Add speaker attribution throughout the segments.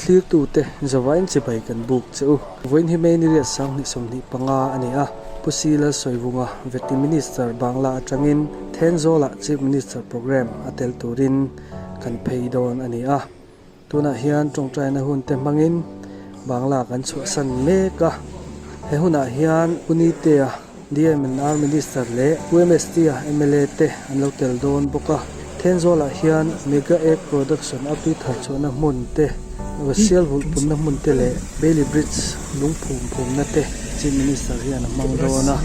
Speaker 1: Thlirtute Zavain chibai kan buk che u. Vawiin hi May ni riat 2025 a ni a, Pu Si Lalsawivunga Vety Minister Bangla atangin Thenzawlah Chief Minister Programme a tel turin kan phei dawn a ni a. Tunah hian tawngtaina hun te hmangin Bangla kan chhuahsan mek a, he hunah hian Pu Nitea, DMNR Minister leh Pu MST-a mla te an lo tel dawn bawk a. Thenzawlah hian Mega Egg Production a tui thar chhuahna hmun te, Sial vulh punna hmun te leh Bailey Bridge lungphum phumna te Chief Minister hian a hmang dawn a.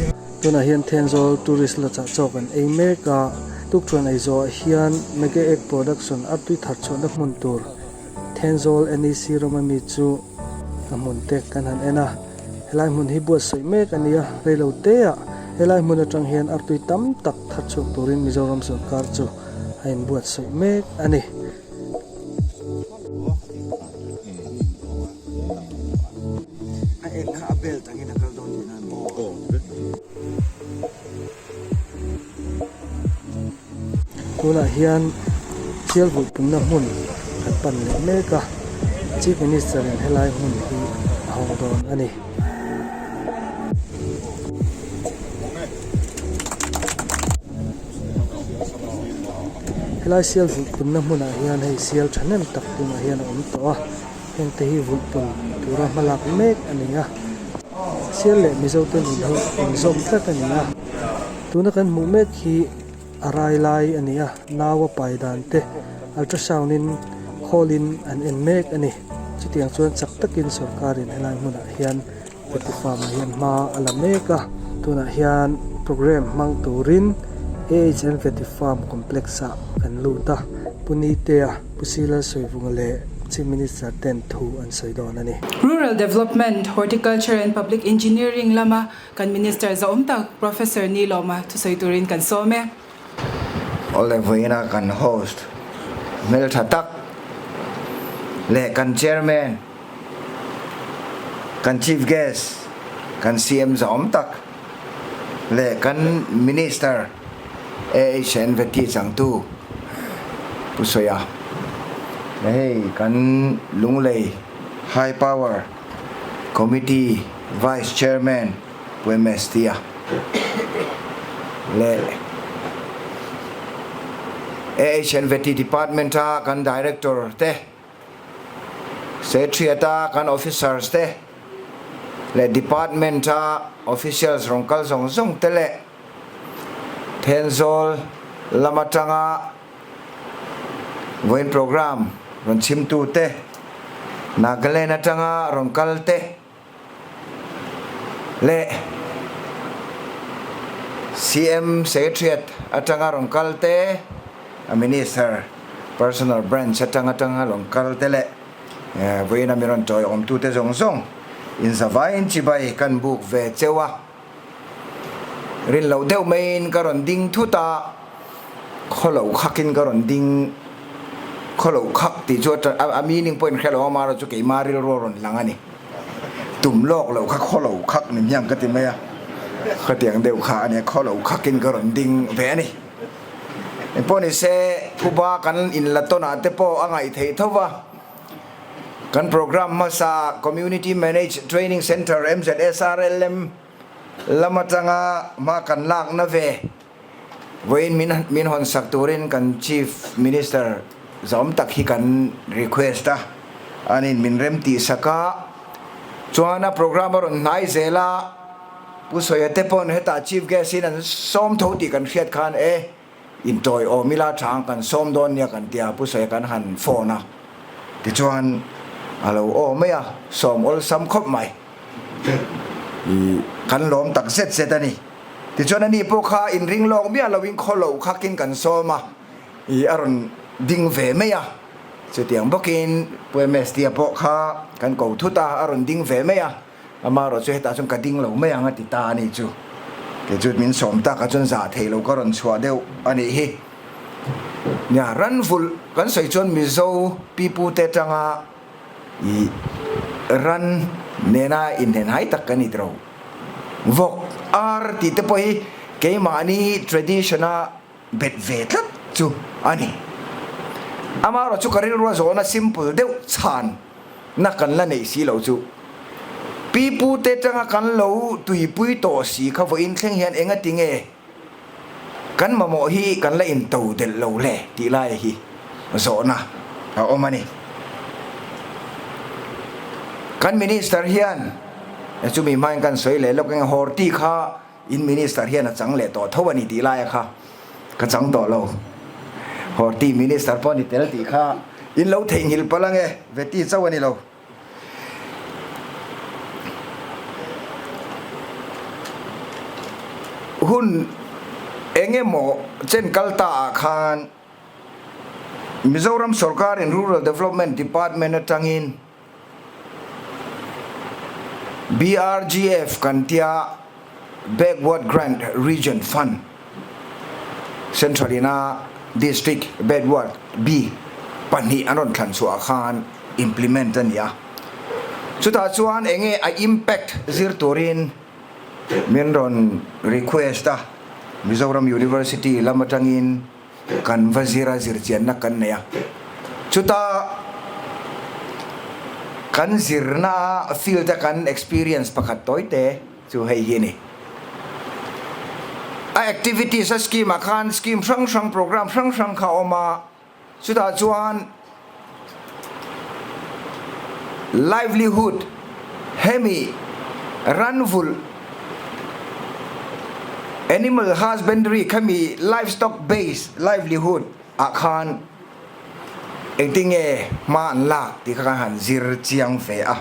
Speaker 1: Tunah hian Thenzawl Tourist Lodge ah chaw kan ei mek a, tukṭhuan ei zawhah hian Mega Egg Production a tui thar chhuahna hmun tur Thenzawl NEC ram ami chu a hmun te kan han en a. Helai hmun hi buatsaih mek a ni a, reilo te ah helai hmun atang hian artui tam tak thar chhuak turin Mizoram sorkar chu a inbuatsaih mek a ni. Tunah hian Sial vulhpunna hmun kan pan leh mek a, Chief Minister in helai hmun hi a hawng dawn a ni. Helai sial vulhpunna hmunah hian hei sial thahnem tak tunah hian a awm tawh a, hengte hi vulhpun tura hmalak mek a ni a. Sial leh Mizo te nun hi inzawm tlat a ni a, tuna kan hmuh mek hi a rai lai a ni a, nau a pai dan te ultrasound in khawl in an en mek a ni. Chutiang chuan chak takin sorkar in helai hmunah hian Vety Farm ah hian hma a la mek a, tunah hian programme hmang turin AHM Vety Farm Complex ah kan lut a, Pu Nitea, Pu Silalsawivunga leh Chief Minister ten thu an sawi dawn a ni.
Speaker 2: Rural Development, Horticulture and Public Engineering lama kan Minister zahawm tak Professor Nilawma thusawi turin kan sawm e.
Speaker 3: Awle vawiina kan host hmeltha tak leh kan Chairman, kan Chief Guest, kan CM zahawm tak leh kan Minister AHN Vety changtu Pu Sawia leh hei kan Lunglei High Power Committee Vice Chairman Pu MST-a leh AHN Vety Department-a kan Director te Secretariat-a kan officers te leh department-a officials rawn kal zawng zawng te leh Thenzawl lam atanga vawiin programme rawn chhimtu te, Nagaland atanga rawn kal te leh CM Secretariat atanga rawn kal te, a Minister Personal Branch atanga tanga rawn kal te leh vawiin a mi rawn tawiawmtute zawng zawng inzavaiin chibai kan buk ve cheu a. Rin loh deuh maiin ka rawn ding thut a, khaw loh khakin ka rawn ding, khaw loh khak tih chu a meaning pawh in hre lo a, amaherawh chu keimah rilru a rawn lang a ni. Tum lawk loh kha khaw loh khak ni hmiang ka ti mai a, khatiang deuh kha a nia, khaw loh khakin ka rawn ding ve a ni. Engpawh ni se, phuba kan inla tawnah te pawh a ngaih theih tho va. Kan programme hmasa Community Managed Training Centre, MZSRLM, lam atanga hma kan lakna ve vawiin min min hawn sak turin kan Chief Minister zawm tak hi kan request a, anin min rem tih sak a, chuan a programme a rawn hnai zel a, Pu Sawia te pawn hetah Chief Guest in an sawm tho tih kan hriat khan e. Intawi awm ila chang kan sawm dawn nia kan tia Pu Sawia kan han phone a, tichuan a lo aw mai a, sawm awlsam khawp mai. I kan lawm tak zet zet a ni. Tichuan ani pawh kha inring lawk miah loin khaw loh khakin kan sawm a, i a rawn ding ve mai a. Chutiang bawkin Pu MST-a pawh kha kan ko thut a, a rawn ding ve mai a. Amaherawh chu hetah chuan ka ding lo mai ang a ti ta a ni chu. Kei chu min sawm tak a chuan zah thei lo ka rawn chhuah deuh a nih hi. Nia, ran vulh kan sawi chuan Mizo pipu te atanga i ran nena inhnenhai tak kan it ro. Vawk, ar tih te pawh hi keimahni tradition a bet ve tlat chu a ni. Amaherawh chu ka rilru a zawhna simple deuh chhan. na kan la neih si loh chu. Pi pu te tanga kan lo tuipui tawh si kha vawiin thleng hian engati nge kan mamawh hi kan la into delh lo le tih lai hi zawhna a awm a ni. Kan Minister hian chumi hmain kan sawi leh lawk eng Horti kha In Minister hian a chang leh tawh tho a ni tih laia kha ka chang tawh lo. Horti Minister pawh a ni tel tih kha in lo theihnghilh palh ange, Veti chauh a ni lo. Hun eng emaw chen kal ta ah khan Mizoram sawrkarin Rural Development Department atangin BRGF kan tia Backward Grant Region Fund Central ina District Backward bik pahnih an rawn thlan chhuah khan implement a ni a. Chutah chuan enge a impact zir turin min rawn request a, Mizoram University lam atangin. Kan va zir a, zirchianna kan nei a. Chuta kan zirna a field a kan experience pakhat tawi te chu hei hi a ni. A activities a scheme ah khan scheme hrang hrang program hrang hrang kha a awm a, chutah chuan Livelihood, Hemi ranvulh, Animal husbandry khami livestock based livelihood ah khan engtinge hma an lak tih kha kan han zir chiang ve a.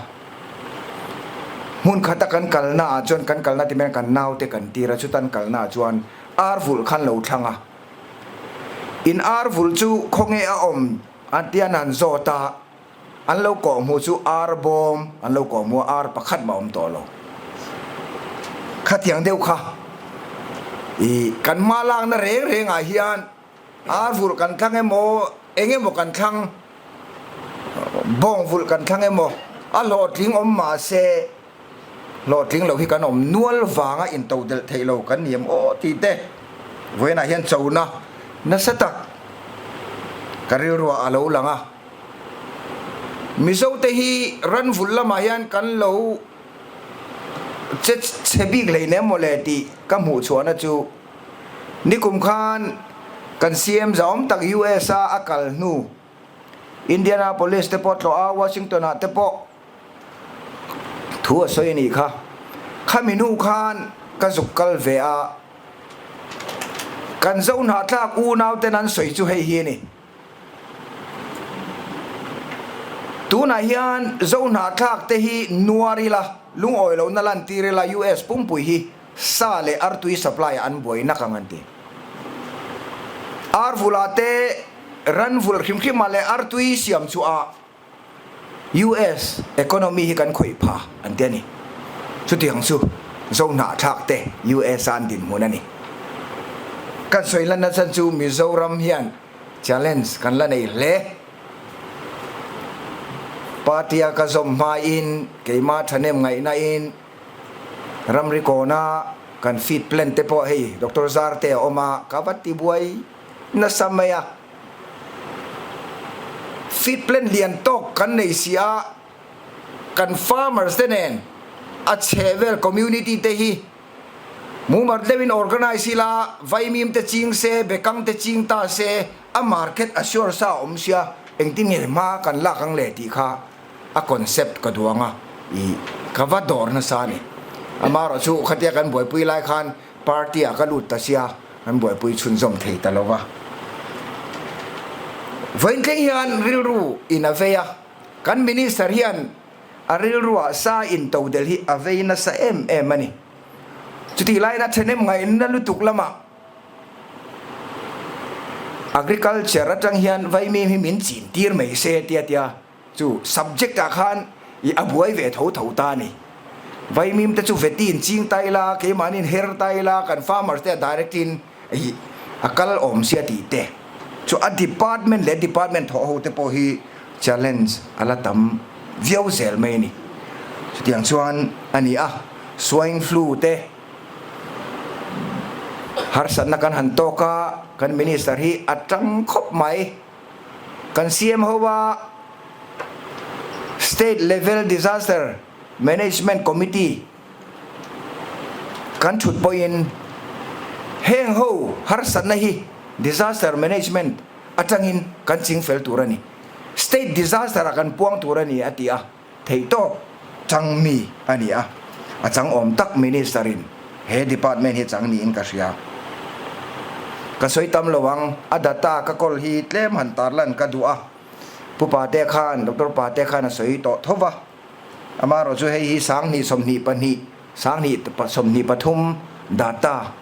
Speaker 3: Hmun khata kan kalna ah chuan kan kalna ti mai kan naute kan tir a, chutan kalna ah chuan ar vulh khan lo thlang a. In ar vulh chu khawnge a awm A tian an zawt a, an lo kawh hmuh chu ar bawm an lo kawh hmuh a, ar pakhat mah awm tawh lo. Khatiang deuh kha i kan hma lakna reng reng ah hian ar vulh kan thlang emaw eng emaw kan thlang, bawng vulh kan thlang emaw a hlawhtling awm mahse, Hlawhtling lo hi kan awm nual vanga intodelh theih lo kan ni em aw tih te vawiinah hian chona nasa tak ka rilruah a lo lang a. Mizote hi ranvulh lamah hian kan lo che chhe bik hleinem maw le tih ka hmuh chhuahna chu nikum khan kan CM zahawm tak US a a kal hnu Indianapolis te pawh tlawh a Washington ah te pawh Thu a sawi a nih kha. Khami hnu khan ka zuk kal ve a, kan Zohnahthlak unauten an sawi chu hei hi a ni. Tunah hian Zohnahthlak te hi nuar ila, lungawi lohna lantir ila US pumpui hi sa leh artui supply ah an buai nak ang an ti. Arvula te ranvulh hrim hrim ah leh artui siam chhuah ah US economy hi kan khawih pha an ti a ni. Chutiang chu Zohnahthlak te US a an dinhmun a ni. Kan sawi lanna chhan chu Mizoram hian challenge kan la nei hle. Party a ka zawm hmain keimah thahnem ngaihna in ramri kawna kan feed plant te pawh hei Doctor Zarte a awm a, ka va ti buai nasa mai a. Feed plant lian tawk kan nei si a, kan farmers te nen a chhehvel community te hi mumar deuhin organise ila, vaimim te ching se, bekang te ching ta se, a market a sure sa a awm sia, engtin nge hma kan lak ang le tih kha a concept ka duang a, ih ka va dawr nasa a ni. Amaherawhchu khatia kan buaipui lai khan party ah ka lut ta sia. An buaipui chhunzawm thei ta lo va. Vawiin thleng hian rilru in a vei a, kan Minister hian a rilruah sa in todelh hi a vei nasa em em a ni. Chutih laiin a thenem ngaihna lutuk lamah Agriculture atang hian vaimim hi min chin tir mai se tia tia. Chu subject ah khan i a buai ve tho tho ta a ni. Vaimim te chu vetin ching ta ila, keimahni in her ta ila, kan farmers te a direct in i a kal awm sia tih te. Chu a department leh department thawh ho te pawh hi challenge a la tam viau zel mai a ni. Chutiang chuan a ni a, swine flu te harsatna kan han tawk a, kan minister hi a tang khawp mai. Kan CM ho a. State Level Disaster Management Committee kan thut pawhin heng ho harsatna hi disaster management atangin kan ching fel tur a ni. State disaster ah kan puang tur a ni a ti a, theihtawk chang mi a ni a, a chang awm tak Minister in he department hi chang niin ka hria. Ka sawi tam lo ang, a data ka kawl hi tlem han tarlan ka duh a, Pu Pate khan, Doctor Pate khan a sawi tawh tho va, amaherawh chu hei hi 20 22, 20 23 data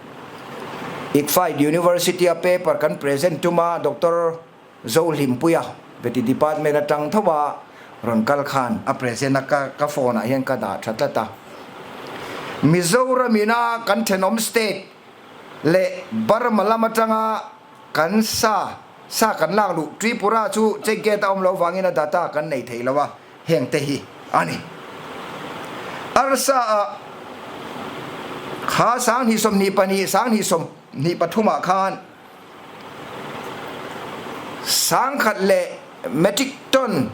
Speaker 3: ICFAI University a paper kan present tuma Doctor Zohlimpuia Vety Department atang tho a rawn kal khan a present a ka ka phone ah hian ka dah tha tlat a. Mizoram ina kan thenawm state leh Burma lam atanga Kan sa sa kan lak luh Tripura chu check gate a awm loh vangin a data kan nei thei lo a, heng te hi a ni. Arsa ah kha 2022, 2023 ah khan 1000 leh metric ton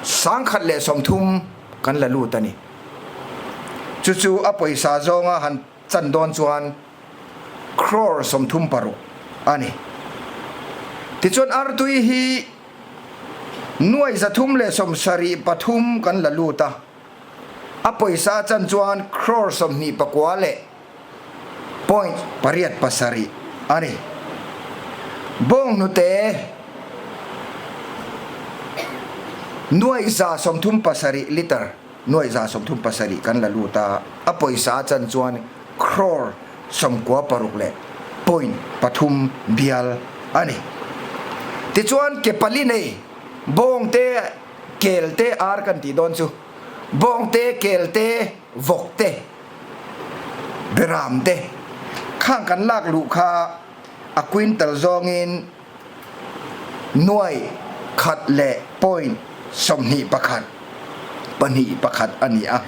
Speaker 3: 130 kan la lut a ni. Chu chu a pawisa zawnga han chan dawn chuan crore 36 a ni. Tichuan artui hi nuai 373 kan la lut a, a pawisa chan chuan crore 29 leh point pariat pasarih a ni. Bawnghnute nuai 137 litre nuai 137 kan la lut a, a pawisa chan chuan crore 96 leh point pathum bial a ni. Tichuan ke pali nei bawng te, kel te ar kan tih dawn chu, bawng te, kel te, vawk te, beram te khang kan lak luh kha a quintal zawngin nuai khat leh point 21 pahnih pakhat a ni a.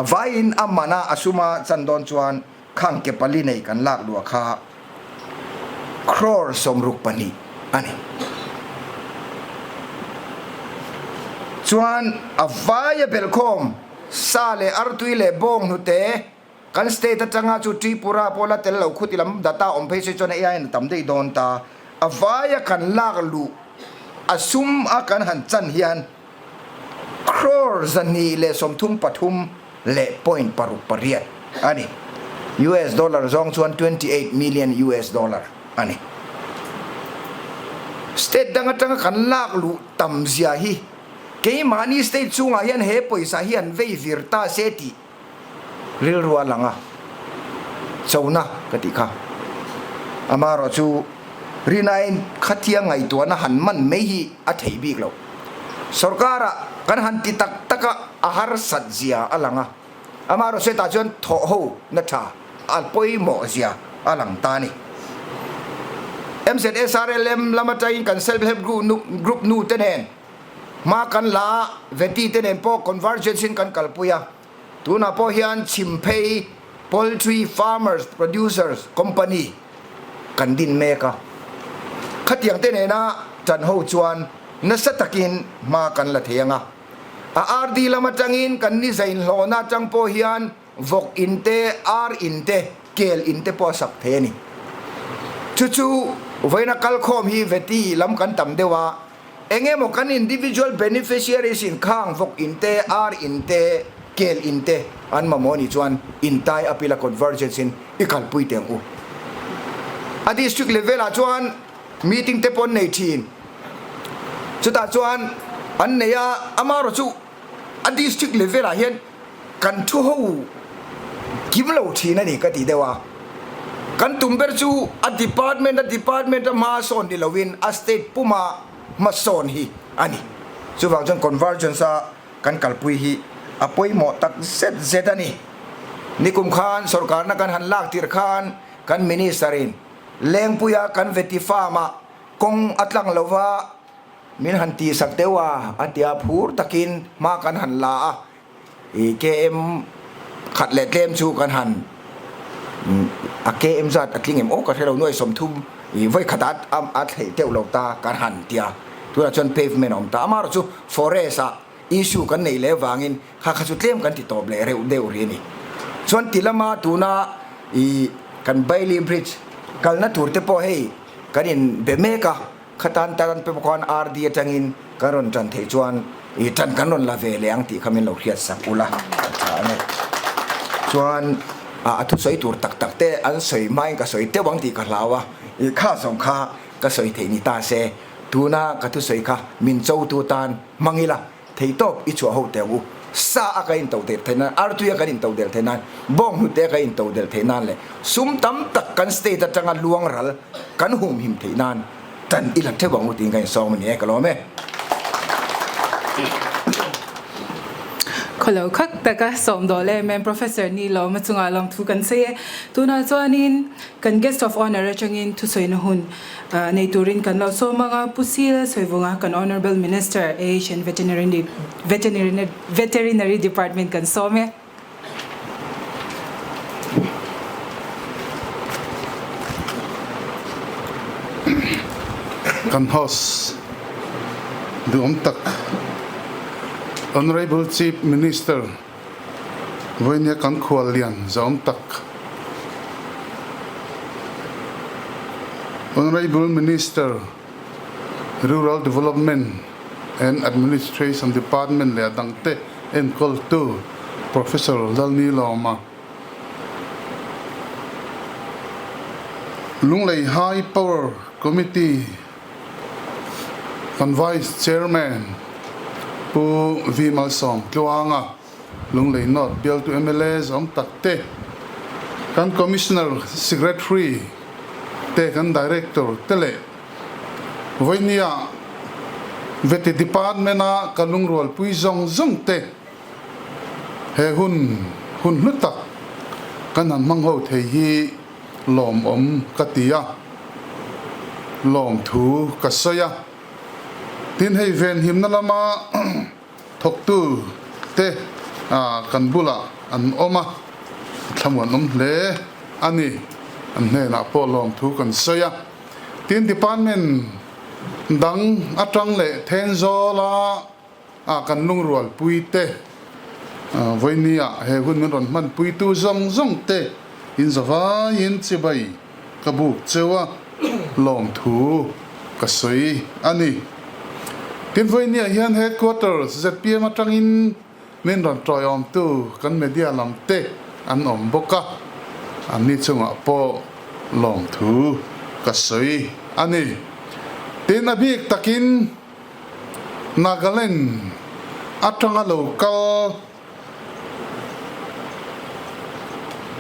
Speaker 3: A vaiin a mana a suma chan dawn chuan khang ke pali nei kan lak luah kha crore 62 a ni. Chuan a vaia belhkhawm sa leh artui leh bawng hnute Kan state atanga chu Tripura pawh la tel lo khuti lam data awm phei se chuan hei aiin a tam daih dawn ta. A vaia kan lak luh a sum a kan han chan hian crore 233 leh point paruk pariat a ni. US dollar zawng chuan 28 million US dollar a ni. State dang atanga kan lak luh tam zia hi keimahni state chungah hian he pawisa hi an vei vir ta se tih Rilru a lang a, chona ka tih kha. Amaherawh chu Rinain khatia ngaihtuahna han man mai hi a theih bik lo. Sorkara kan han ti tak tak a, a harsat zia a lang a. Amaherawh chu hetah chuan thawh ho na tha a pawimawh zia a lang ta a ni. MZSRLM lam atangin kan Self Help Group nu te nen Hma kan la a, Veti te nen pawh convergence in kan kalpui a, tunah pawh hian Chhimphei Poultry Farmers Producers Company kan din mek a, khatiang te nena tan ho chuan nasa takin hma kan la thei ang a, a RD lam atangin kan ni zainhlawhna atang pawh hian Vawk in te, ar in te, kel in te pawh a sak thei a ni. Chu chu vawiina kalkhawm hi veti lam kan tam deuh a, eng emaw kan individual beneficiaries in khang vawk in te, ar in te, kel in te an mamawh a nih chuan in tie up ila convergence in i kalpui teh ang u. A district level ah chuan meeting te pawh an nei thin. Chutah chuan an nei a, amaherawh chu a district level ah hian Kan thu ho kim lo thin a ni ka ti deuh a, kan tum ber chu a department a department a hma sawn ni loin a state puma hma sawn hi a ni. Chuvang chuan convergence a kan kalpui hi a pawimawh tak zet zet a ni. Nikum khan sorkarna kan han lak tirh khan kan minister in Lengpuia kan Vety farm ah kawng a tlang lova min han tihsak deuh a, a tia phur takin hma kan han la a. I KM khat leh tlem chu kan han a KM zat a tling em aw ka hre lo nuai 30 i vawi khat a a thleih teuh lo ta kan han tia tunah chuan pavement a awm ta amaherawh chu forest ah issue kan neih leh vangin kha kha chu tlem kan ti tawp leh reuh deuh rih a ni. Chuan ti lama tuna ih kan Bailey Bridge kalna tur te pawh hei kan in be mek a, khatan tan pe khan RD atangin kan rawn tan theih chuan ih tan kan rawn la ve leh ang tih kha min lo hriat sak ula a tha a ni. Chuan a thusawi tur tak tak te an sawi hmain ka sawi teuh ang tih ka hlau a, ih kha zawng kha ka sawi theih ni ta se tuna ka thusawi kha min chotu tan hmang ila Theitawp i chhuah ho teh u. Sa a kan into del theih nan, artui a kan into del theih nan, bawnghnute a kan into del theih nan leh sum tam tak kan state atanga luang ral kan humhim theih nan tan i la theuh ang u tiin ka insawm a ni e, ka lawm e.
Speaker 2: Khawlo khak taka sawm dawl em em Professor Ni Lawma chungah lawmthu kan sawi e. Tunah chuanin kan Guest of Honour atangin thusawi na hun Nei turin kan lo sawm ang a, Pu Sil Sawivunga kan Honourable Minister AH and Veterinary Veterinary Department kan sawm e.
Speaker 4: Kan host duhawm tak Honourable Chief Minister Vawinia kan khual lian zawm tak Honourable Minister, Rural Development and Administration Department leh a dangte enkawltu Professor Lalnilawma, Lunglei High Power Committee Kan Vice Chairman Pu V Malsawm Tluanga, Lunglei North bialtu mla zawm tak te, kan Commissioner Secretary te, kan Director te leh vawinia Vety Department-a ka lungrualpui zawng zawng te he hun hun hlu tak kan han hmang ho thei hi lawmawm ka ti a, lawmthu ka sawi a. Tin, hei venhimna lama thawktu te kan bulah an awm a, thlamuan awm hle a ni. An hnenah pawh lawmthu kan sawi a. Tin, department dang atang leh Thenzawla a kan lungrualpui te, vawinia he hun min rawn hmanpuitu zawng zawng te in zavaiin chibai ka buk cheu a, lawmthu ka sawi a ni. Tin, vawinia hian Headquarters zpm atangin min rawn tawiawmtu kan media lam te an awm bawk a, anni chungah pawh lawmthu ka sawi a ni. Tin, a bik takin Nagaland atanga lo kal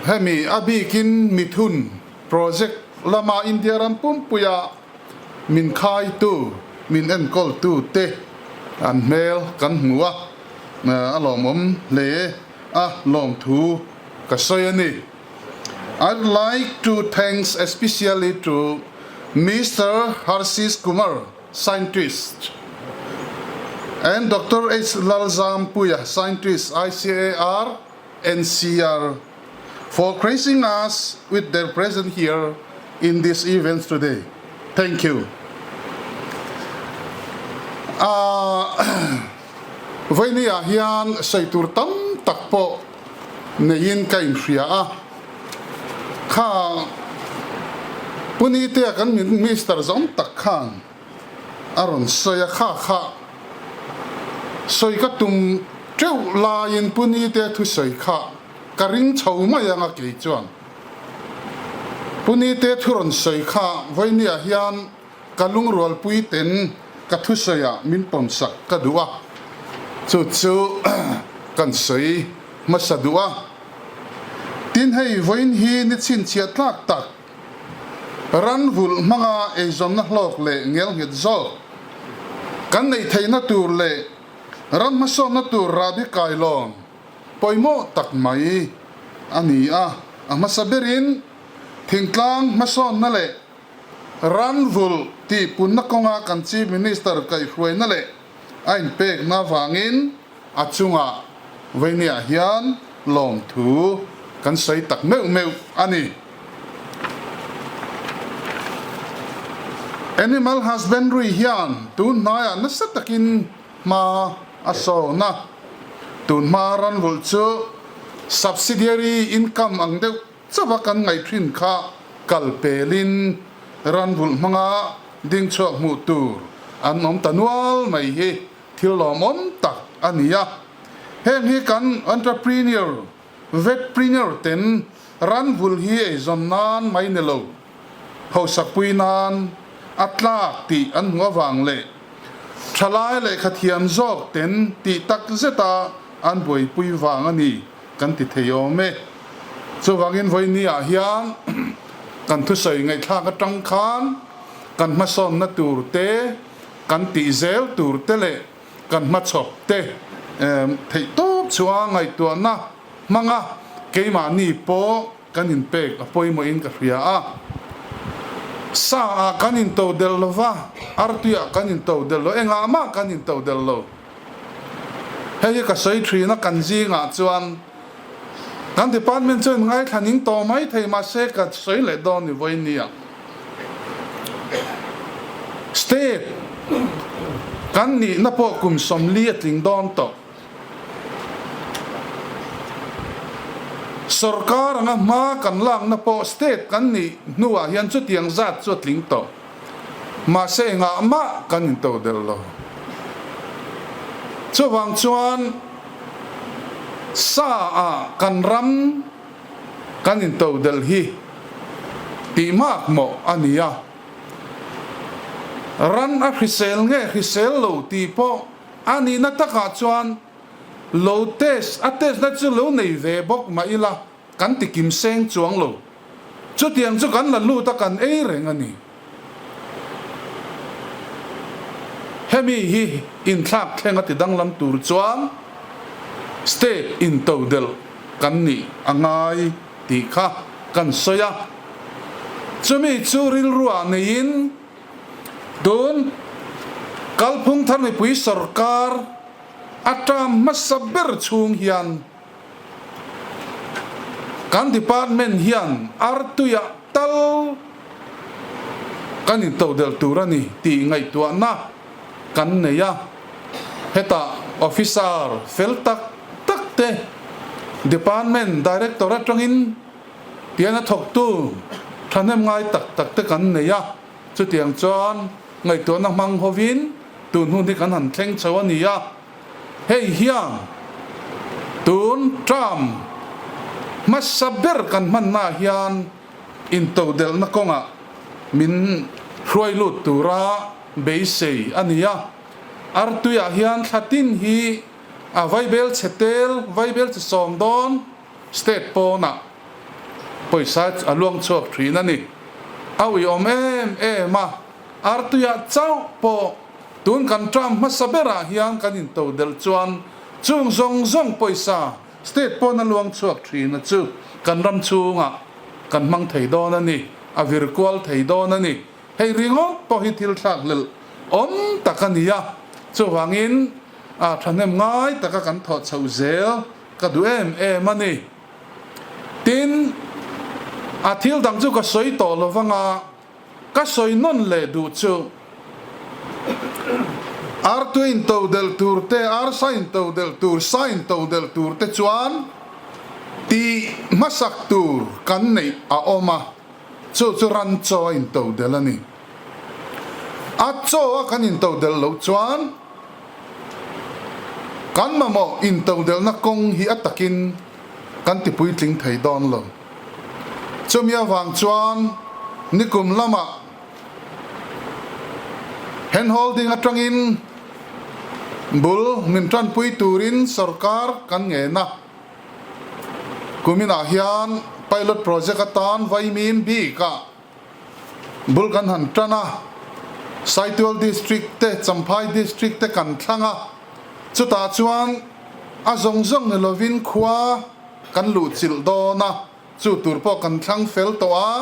Speaker 4: hemi a bikin mithun project lama India ram pumpuia min khaitu, min enkawltu te an hmel kan hmu a, a lawmawm hle a, lawmthu ka sawi a ni. I'd like to thanks especially to Mister Harshis Kumar, Scientist, and Doctor H. Lalzampuia, Scientist, ICAR, NCR, for gracing us with their presence here in this event today. Thank you. Vawinia hian sawi tur tam tak pawh neiin ka inhria a, kha Punitea kan Minister zawng tak khan a rawn sawi a, kha kha sawi ka tum teuh laiin Punitea thusawi kha ka ring chho mai ang a kei chuan Punitea thu rawn sawi kha vawinia hian Ka lungrualpui ten ka thusawiah min pawmsak ka duh a, chu chu kan sawi hmasa duh a. Tin hei vawiin hi ni chhinchhiah tlak tak, ran vulh hmanga eizawnna hlawk leh ngelnghet zawk kan neih theihna tur leh ram hmasawnna tur rahbi kailawn pawimawh tak mai a ni a. A hmasa berin thingtlang hmasawnna leh Ranvulh tih punna kawnga kan Chief Minister kaihhruaina leh a inpekna avangin a chungah vawinia hian lawmthu kan sawi tak meuh meuh a ni. Animal Husbandry hian tun hnaiah nasa takin hma. a sawn a, tunhma ranvulh chu subsidiary income ang deuh chauha kan ngaih thin kha kal pelin ranvulh hmanga dingchhuak hmuh tur an awm ta nual mai hi thil lawmawm tak a ni a. Heng hi kan entrepreneur, vetpreneur ten ranvulh hi eizawn nan mai ni lo, hausak pui nan a tlak tih an hmuh avang leh thalai lehkha thiam zawk ten tih tak zeta an buaipui vang a ni kan ti thei awm e. Chuvangin vawiini ah hian kan thusawi ngaihthlak atang khan kan hmasawnna tur te, kan tih zel tur te leh kan hmachhawp te theihtawp chhuah ngaihtuahna hmanga keimahni pawh Kan inpek a pawimawhin ka hria a, sa ah kan into del lo va, artui ah kan into del lo, engah mah kan into del lo. Hei hi ka sawi thin a, kan zingah chuan kan department chuan ngaithla ning tawh mai thei mahse ka sawi leh dawn ni vawiin nia. State kan nihna pawh kum 40 a tling dawn tawh. Sorkar anga hma kan lakna pawh state kan nih hnuah hian chutiang zat chu a tling tawh. Mahse engah mah kan into del lo. Chuvang chuan sa ah kan ram kan into del hi tih mak mawh a ni a. Ran a hrisel nge hrisel lo tih pawh A nihna takah chuan lo test a test na chu lo nei ve bawk mah ila kan ti kim seng chuang lo. Chutiang chu kan la lut a kan ei reng a ni. Hemi hi inthlak thleng a ti danglam tur chuan state intodelh kan nih a ngai tih kha kan sawi a. Chumi chu rilruah neiin Tun kalphung thar mipui sorkar a term hmasa ber chhung hian kan department hian artuiah tal kan intodelh tur a ni tih ngaihtuahna kan nei a. Hetah officer fel tak tak te department director atangin Tian a thawktu thahnem ngai tak tak te kan nei a, chutiang chuan ngaihtuahna hmang hovin tun hun hi kan han thleng chho a ni a. Hei hian tun term hmasa ber kan hmannaah hian intodelhna kawngah min hruai lut tura beisei a ni a. Artuiah hian thla tin hi a vaibel chhe tel, vaibel chhe sawm dawn, State pawnah pawisa a luang chhuak thin a ni. A uiawm em em a, artuiah chauh pawh tun kan term hmasa berah hian kan intodelh chuan chung zawng zawng pawisa state pawna luang chhuak thin a chu kan ram chhungah kan hmang thei dawn a ni, a vir kual thei dawn a ni. Hei ringawt pawh hi thil thlakhlelh awm tak a ni a, chuvangin a thahnem ngai taka kan thawh chhoh zel Ka duh em em a ni. Tin, a thil dang chu ka sawi tawh lo vang a, ka sawi nawn leh duh chu. Artui in to delh tur te, arsa in to delh tur, sa in to delh tur te chuan tih hmasak tur kan neih a awm a, chu chu ran chaw a in to delh a ni. A chaw a kan in to delh loh chuan Kan mamawh intodelhna kawng hi a takin kan ti puitling thei dawn lo. Chumi avang chuan nikum lamah hand holding atangin bul min tanpui turin sorkar kan ngen a. Kuminah hian pilot project atan vaimim bikah Bul kan han tan a, Saitual District te, Champhai District te kan thlang a, chutah chuan a zawng zawng ni lovin khua kan luhchilh dawn a, chu tur pawh kan thlang fel tawh a,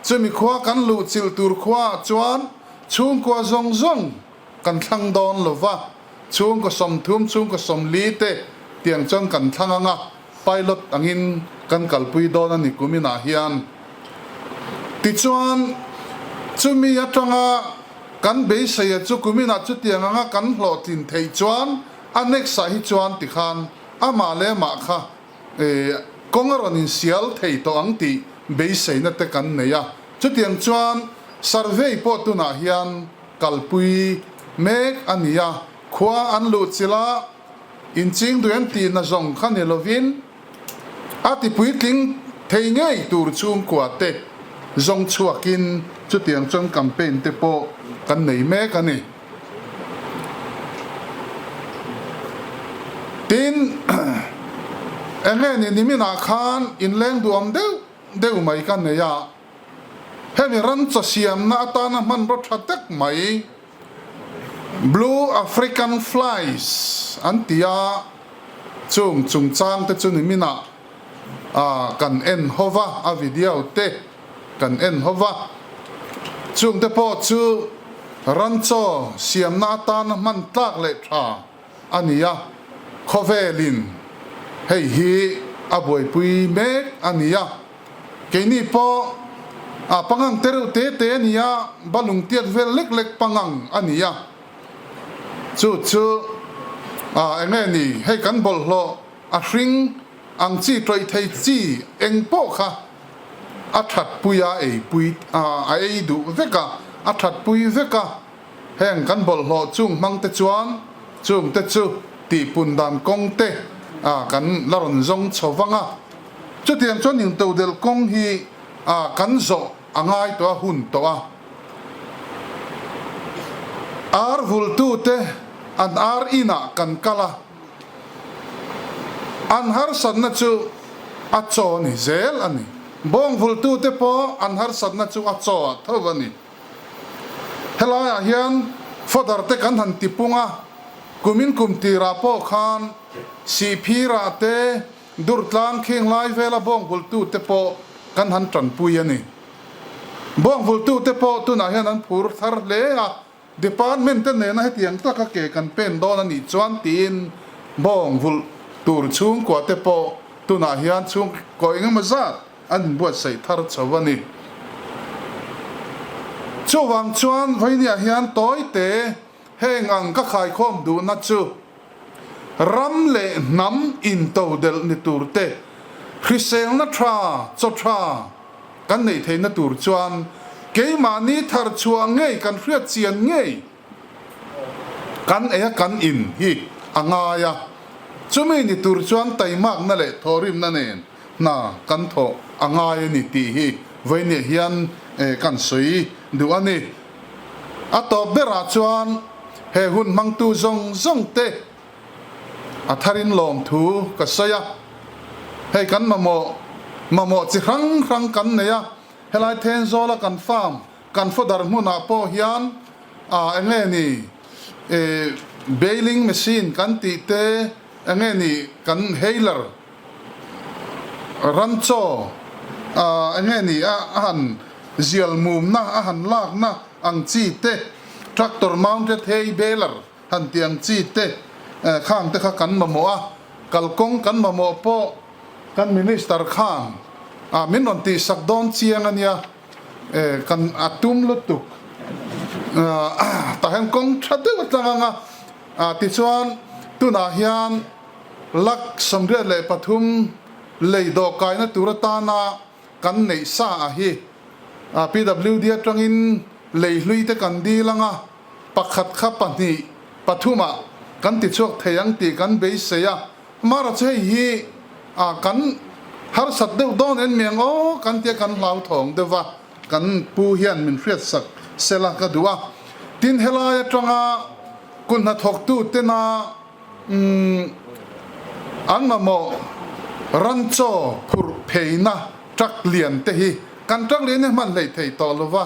Speaker 4: chumi khua kan luhchilh tur khuaah chuan chhungkua zawng zawng kan thlang dawn lo va, chhungkaw 30, chhungkaw 40 te tiang chuan kan thlang ang a. Pilot angin kan kalpui dawn a ni kuminah hian. Tichuan, chumi atanga kan beiseia chu kuminah chutiang anga kan hlawhtlin theih chuan A next ah hi chuan tikhan amah leh amah kha kawng a rawn insial thei tawh ang tih beiseina te kan nei a. Chutiang chuan survey pawh tunah hian kalpui mek a ni a, khua an luh chilh a, inching duh em tihna zawng kha ni lovin a ti puitling thei ngei tur chhungkua te zawng chhuakin chutiang chuan campaign te pawh kan nei mek a ni. Tin, enge ni niminah khan inleng duhawm deuh deuh mai ka nei a, hemi ran chaw siamna atana hmanraw tha tak mai Blue African Flies an ti a, chung chungchang te chu niminah kan en ho va, a video te kan en ho va. Chung te pawh chu ran chaw siamna atana hman tlak leh tha a ni a, khawvelin hei hi a buaipui mek a ni a. Keini pawh a pangang te reuh te te a ni a, balung tiat vel lek lek pangang a ni a. Chu chu a eng nge ni, hei kan bawlhhlawh a hring ang chi tawih thei chi eng pawh kha a thatpui a eipui a ei duh vek a, a thatpui vek a. Heng kan bawlhhlawh chung hmang te chuan chung te chu tihpun dan kawng te kan la rawn zawng chho vang a. Chutiang chuan intodelh kawng hi kan zawh a ngai tawh a hun tawh a. Ar vultute an ar inah kan kal a, an harsatna chu a chaw ni zel a ni. Bawng vultute pawh an harsatna chu a chaw ah tho a ni. Helaiah hian fodder te kan han tipung a, kumin kum tirah pawh khan Sihphirah te, Durtlang khing lai vela bawngvultu te pawh kan han tanpui a ni. Bawngvultu te pawh tunah hian an phur thar hle a, Department te nena hetiang taka ke kan pen dawn a nih chuan tiin bawngvulh tur chhungkua te pawh tunah hian chhungkaw engemaw zat an inbuatsaih thar chho a ni. Chuvang chuan Vawinia hian tawite heng ang ka khaikhawm duhna chu ram leh hnam intodelh ni tur te, hriselna tha, chaw tha kan neih theihna tur chuan keimahni thar chhuah ngei kan hriat chian ngei Kan ei a kan in hi a ngai a, chumi ni tur chuan taimakna leh thawhrimna nen hna kan thawh a ngai a ni tih hi vawinia hian kan sawi duh a ni. A tawp berah chuan he hun hmangtu zawng zawng te a tharin lawmthu ka sawi a, hei kan mamawh mamawh chi hrang hrang kan nei a, helai Thenzawla kan farm Kan fodder hmunah pawh hian ah eng nge ni eh baling machine kan tih te eng nge ni kan haler ran chaw ah eng nge ni a han zial mumna a han lakna ang chi te tractor mounted hay baler han tih ang chi te khang te kha kan mamawh a kalkawng kan mamawh pawh kan minister khan ah min rawn tihsak dawn chiang a nia. E kan a tum lutuk tah hian kawng tha deuh a tlang ang a, tichuan tunah hian lak 83 lei dawh kaina tur atana kan neih sa a hi PWD atangin lei hlui te kan dil ang a, pakhat kha pahnih pathumah kan tichhuak thei ang tih kan beisei a. Mara chu hei hi a kan harsat deuh dawn en miang aw kan tia kan hlauthawng deuh va, kan pu hian min hriatsak sela ka duh a. Tin helai atanga kut hnathawktu tena umm an mamawh ran chaw phurh pheina truck lian te hi kan truck lian hi hman hleih thei tawh lova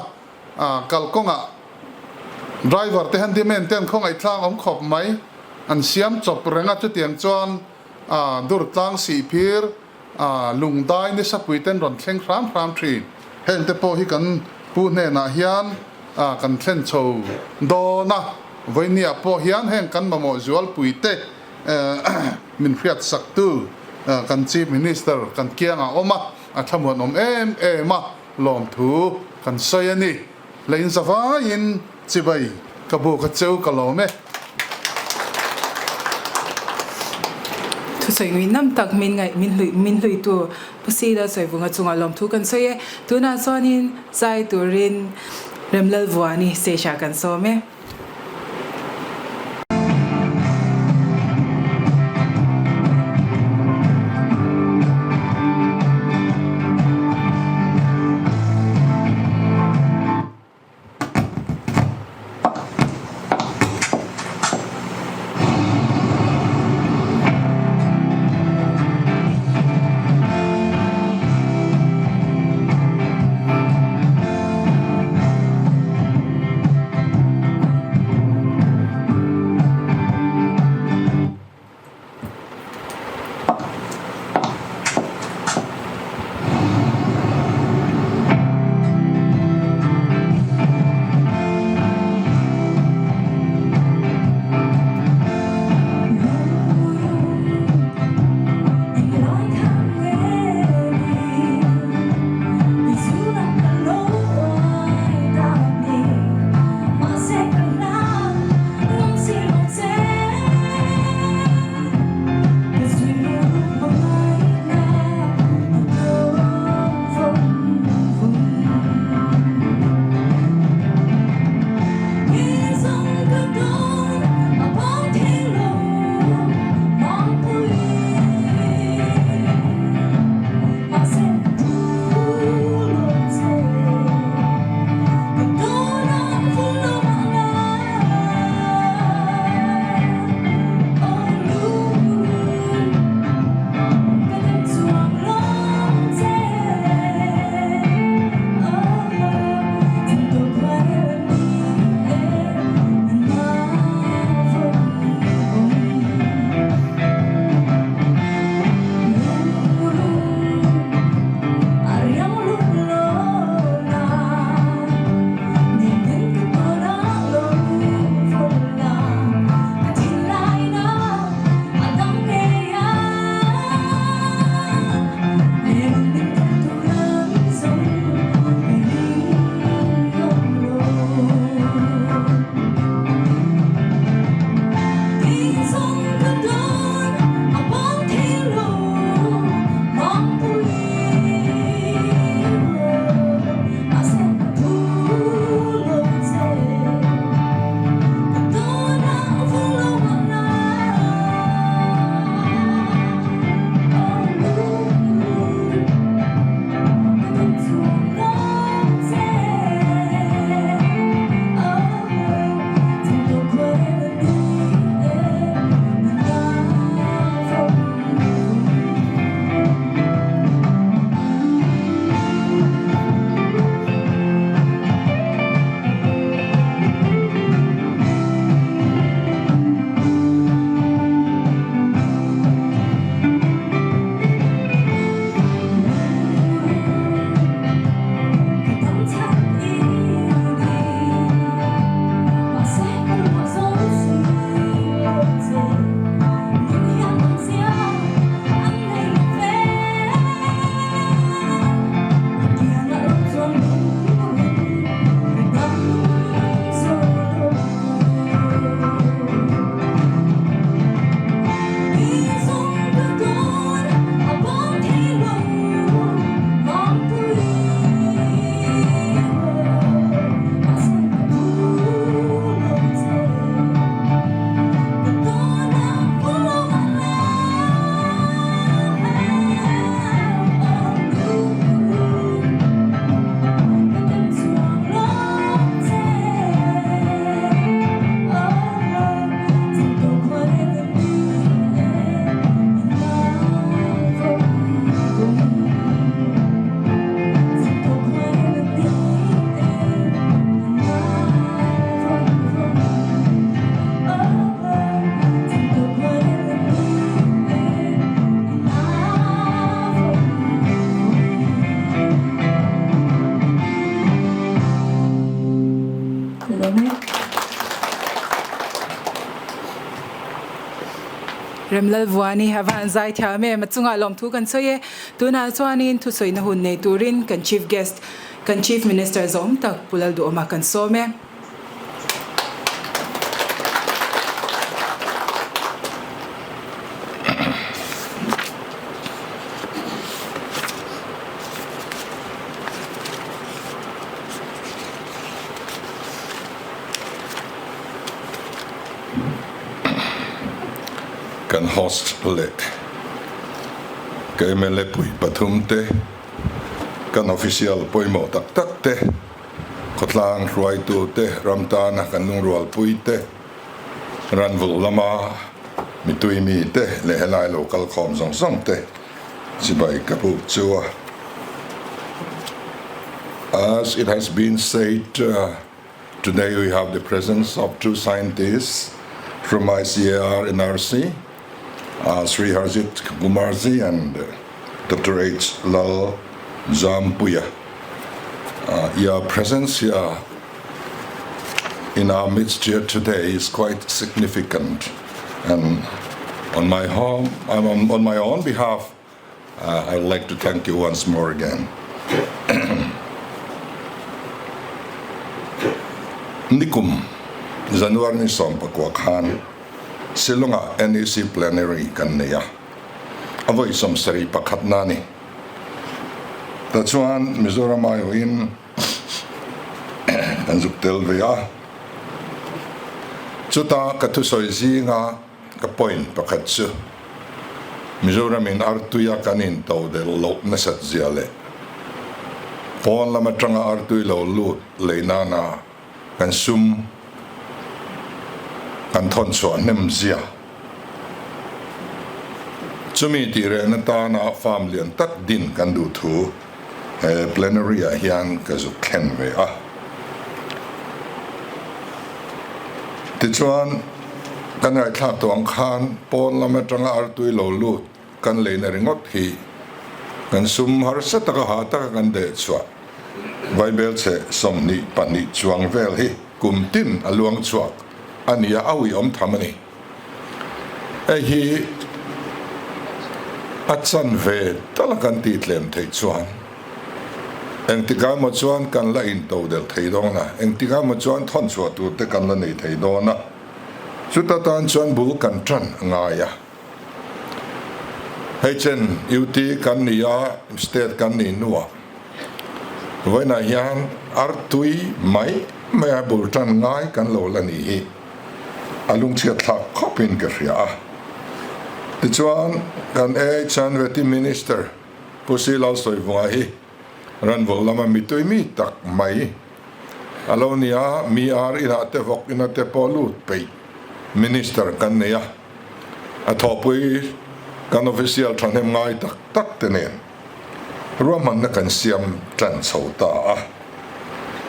Speaker 4: kalkawngah driver te handyman te an khawngaihthlak awm khawp mai, an siam chawp reng a, chutiang chuan dur tlang sihphir lungdai nisapui te an rawn thleng hram hram thin, heng te pawh hi kan pu hnenah hian kan thlen chho dawn a, vawinia pawh hian heng kan mamawh zualpui te min hriatsak tu kan chief minister kan kiangah awm a, a thlamuan awm em em a. Lawmthu kan sawi a ni. Lein zavaiin chibai ka bu ka cheu ka lawm e.
Speaker 2: Thusawi ngui nam tak min ngaih min hlui min hluitu Pu Sila Sawivunga chungah lawmthu kan sawi e. Tunah chuanin zai turin Remlalvuani stage ah kan sawm e. Remlalvuani a van zai thiam em a chungah lawmthu kan sawi e. Tunah chuanin thusawiina hun nei turin kan Chief Guest, kan Chief Minister zawm tak Pu Lalduhawma kan sawm e.
Speaker 5: Kan host leh ka mla pui pathum te, kan official pawimawh tak tak te, khawtlang hruaitu te, ram tana kan lungrualpui te, ranvulh lama mitui mi te leh helai lo kal khawm zawng zawng te chibai ka buk chu a. As it has been said, Today we have the presence of two scientists from ICAR NRC, uh, Sri Harjit Kumarji and Dr. H. Lal Zampuia. Uh, your presence here in our midst here today is quite significant. And on my home, I'm on, on my own behalf, uh, I would like to thank you once more again. Nikum, January ni 19 khan, Shillong-ah NEC Plenary kan nei a, a vawi 71 na a ni. Tichuan Mizoram aiawhin kan zuk tel ve a, chuta ka thusawi zinga Ka point pakhat chu Mizoram in artuia kan in to del loh nasat zia leh pawn lam atanga artui lo lut lei nana kan sum kan thawn chhuah hnem zia. Chumi tih rehna tana farm lian tak din kan duh thu he plenary ah hian ka zuk thlen ve a. Tichuan, ka ngaihthlak tawh ang khan pawn lam atanga artui lo lut kan leina ringawt hi kan sum harsa taka ha taka kan deh chhuah Vaibel chhe 22 chuang vel hi kum tin a luang chhuak a nia a uiawm tham a ni. Hei hi a chanve tal a kan tih tlem theih chuan engtikah emaw chuan kan la into delh thei dawn a, engtikah emaw chuan thawn chhuah tur te kan la nei thei dawn a, chuta tan chuan bul kan tan a ngai a. Hei chen UT kan ni a, state kan nih hnuah vawiinah hian artui mai mai a bul tan ngai kan lo la nih hi. A lungchhiat thlak khawpin ka hria a. Tichuan, kan AHNVT Minister Pu Si Lalsawivunga hi ranvul lama mitui mi tak mai a lo ni a, mi ar inah te vawk ina te pawh lut peih Minister kan nei a, a thawhpui kan official thahnem ngai tak tak te nen ruahmanna kan siam tan chho ta a.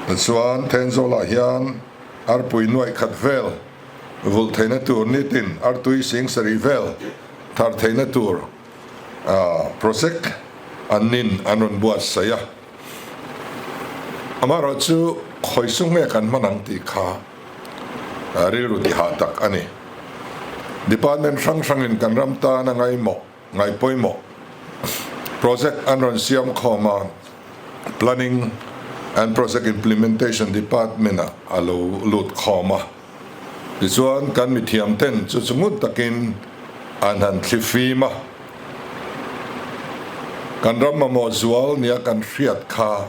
Speaker 5: Tichuan, Thenzawl-ah hian Arpui nuaih khat vel vulh theihna tur nitin artui sing sarih vel thar theihna tur project an nin an rawn buatsaih a. Amaherawh chu khawi sung nge kan hman ang tih kha rilru tihah tak a ni. Department hrang hrangin kan ram tan a ngaihmawh ngaihpawimawh project an rawn siam khawm a, Planning and Project Implementation Department ah a lo lut khawm a. Tichuan kan mithiam ten chu chu ngut takin an han thli fim a, kan ram mamawh zual nia kan hriat kha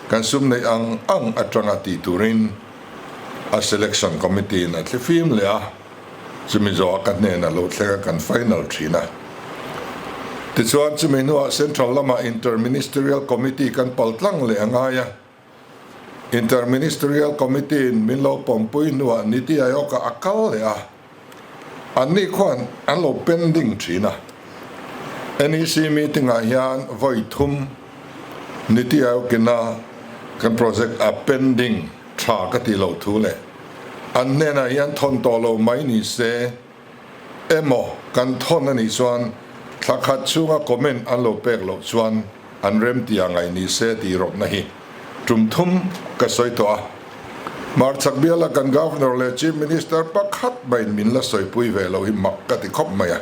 Speaker 5: kan sum neih ang ang atanga tih turin a Selection Committee in a thli fim leh a. Chumi zawhah ka hnenah lo thleng a kan final thin a. Tichuan chumi hnuah Central lamah Inter-Ministerial Committee kan pal tlang leh a ngai a. Inter-Ministerial Committee in min lo pawmpui hnuah Niti Aayog-ah a kal leh a. Anni khuan an lo pending thin a. NEC meeting-ah hian vawi thum Niti Aayog-ina kan project a pending tha ka tih loh thu leh an hnenah hian thawn tawh lo mai ni se emaw kan thawn a nih chuan thla khat chhunga comment an lo pek loh chuan an remtia ngaih ni se tih rawtna hi tum thum ka sawi tawh a. Hmarchhak biala kan Governor leh Chief Minister pakhat maiin min la sawipui ve loh hi mak ka ti khawp mai a.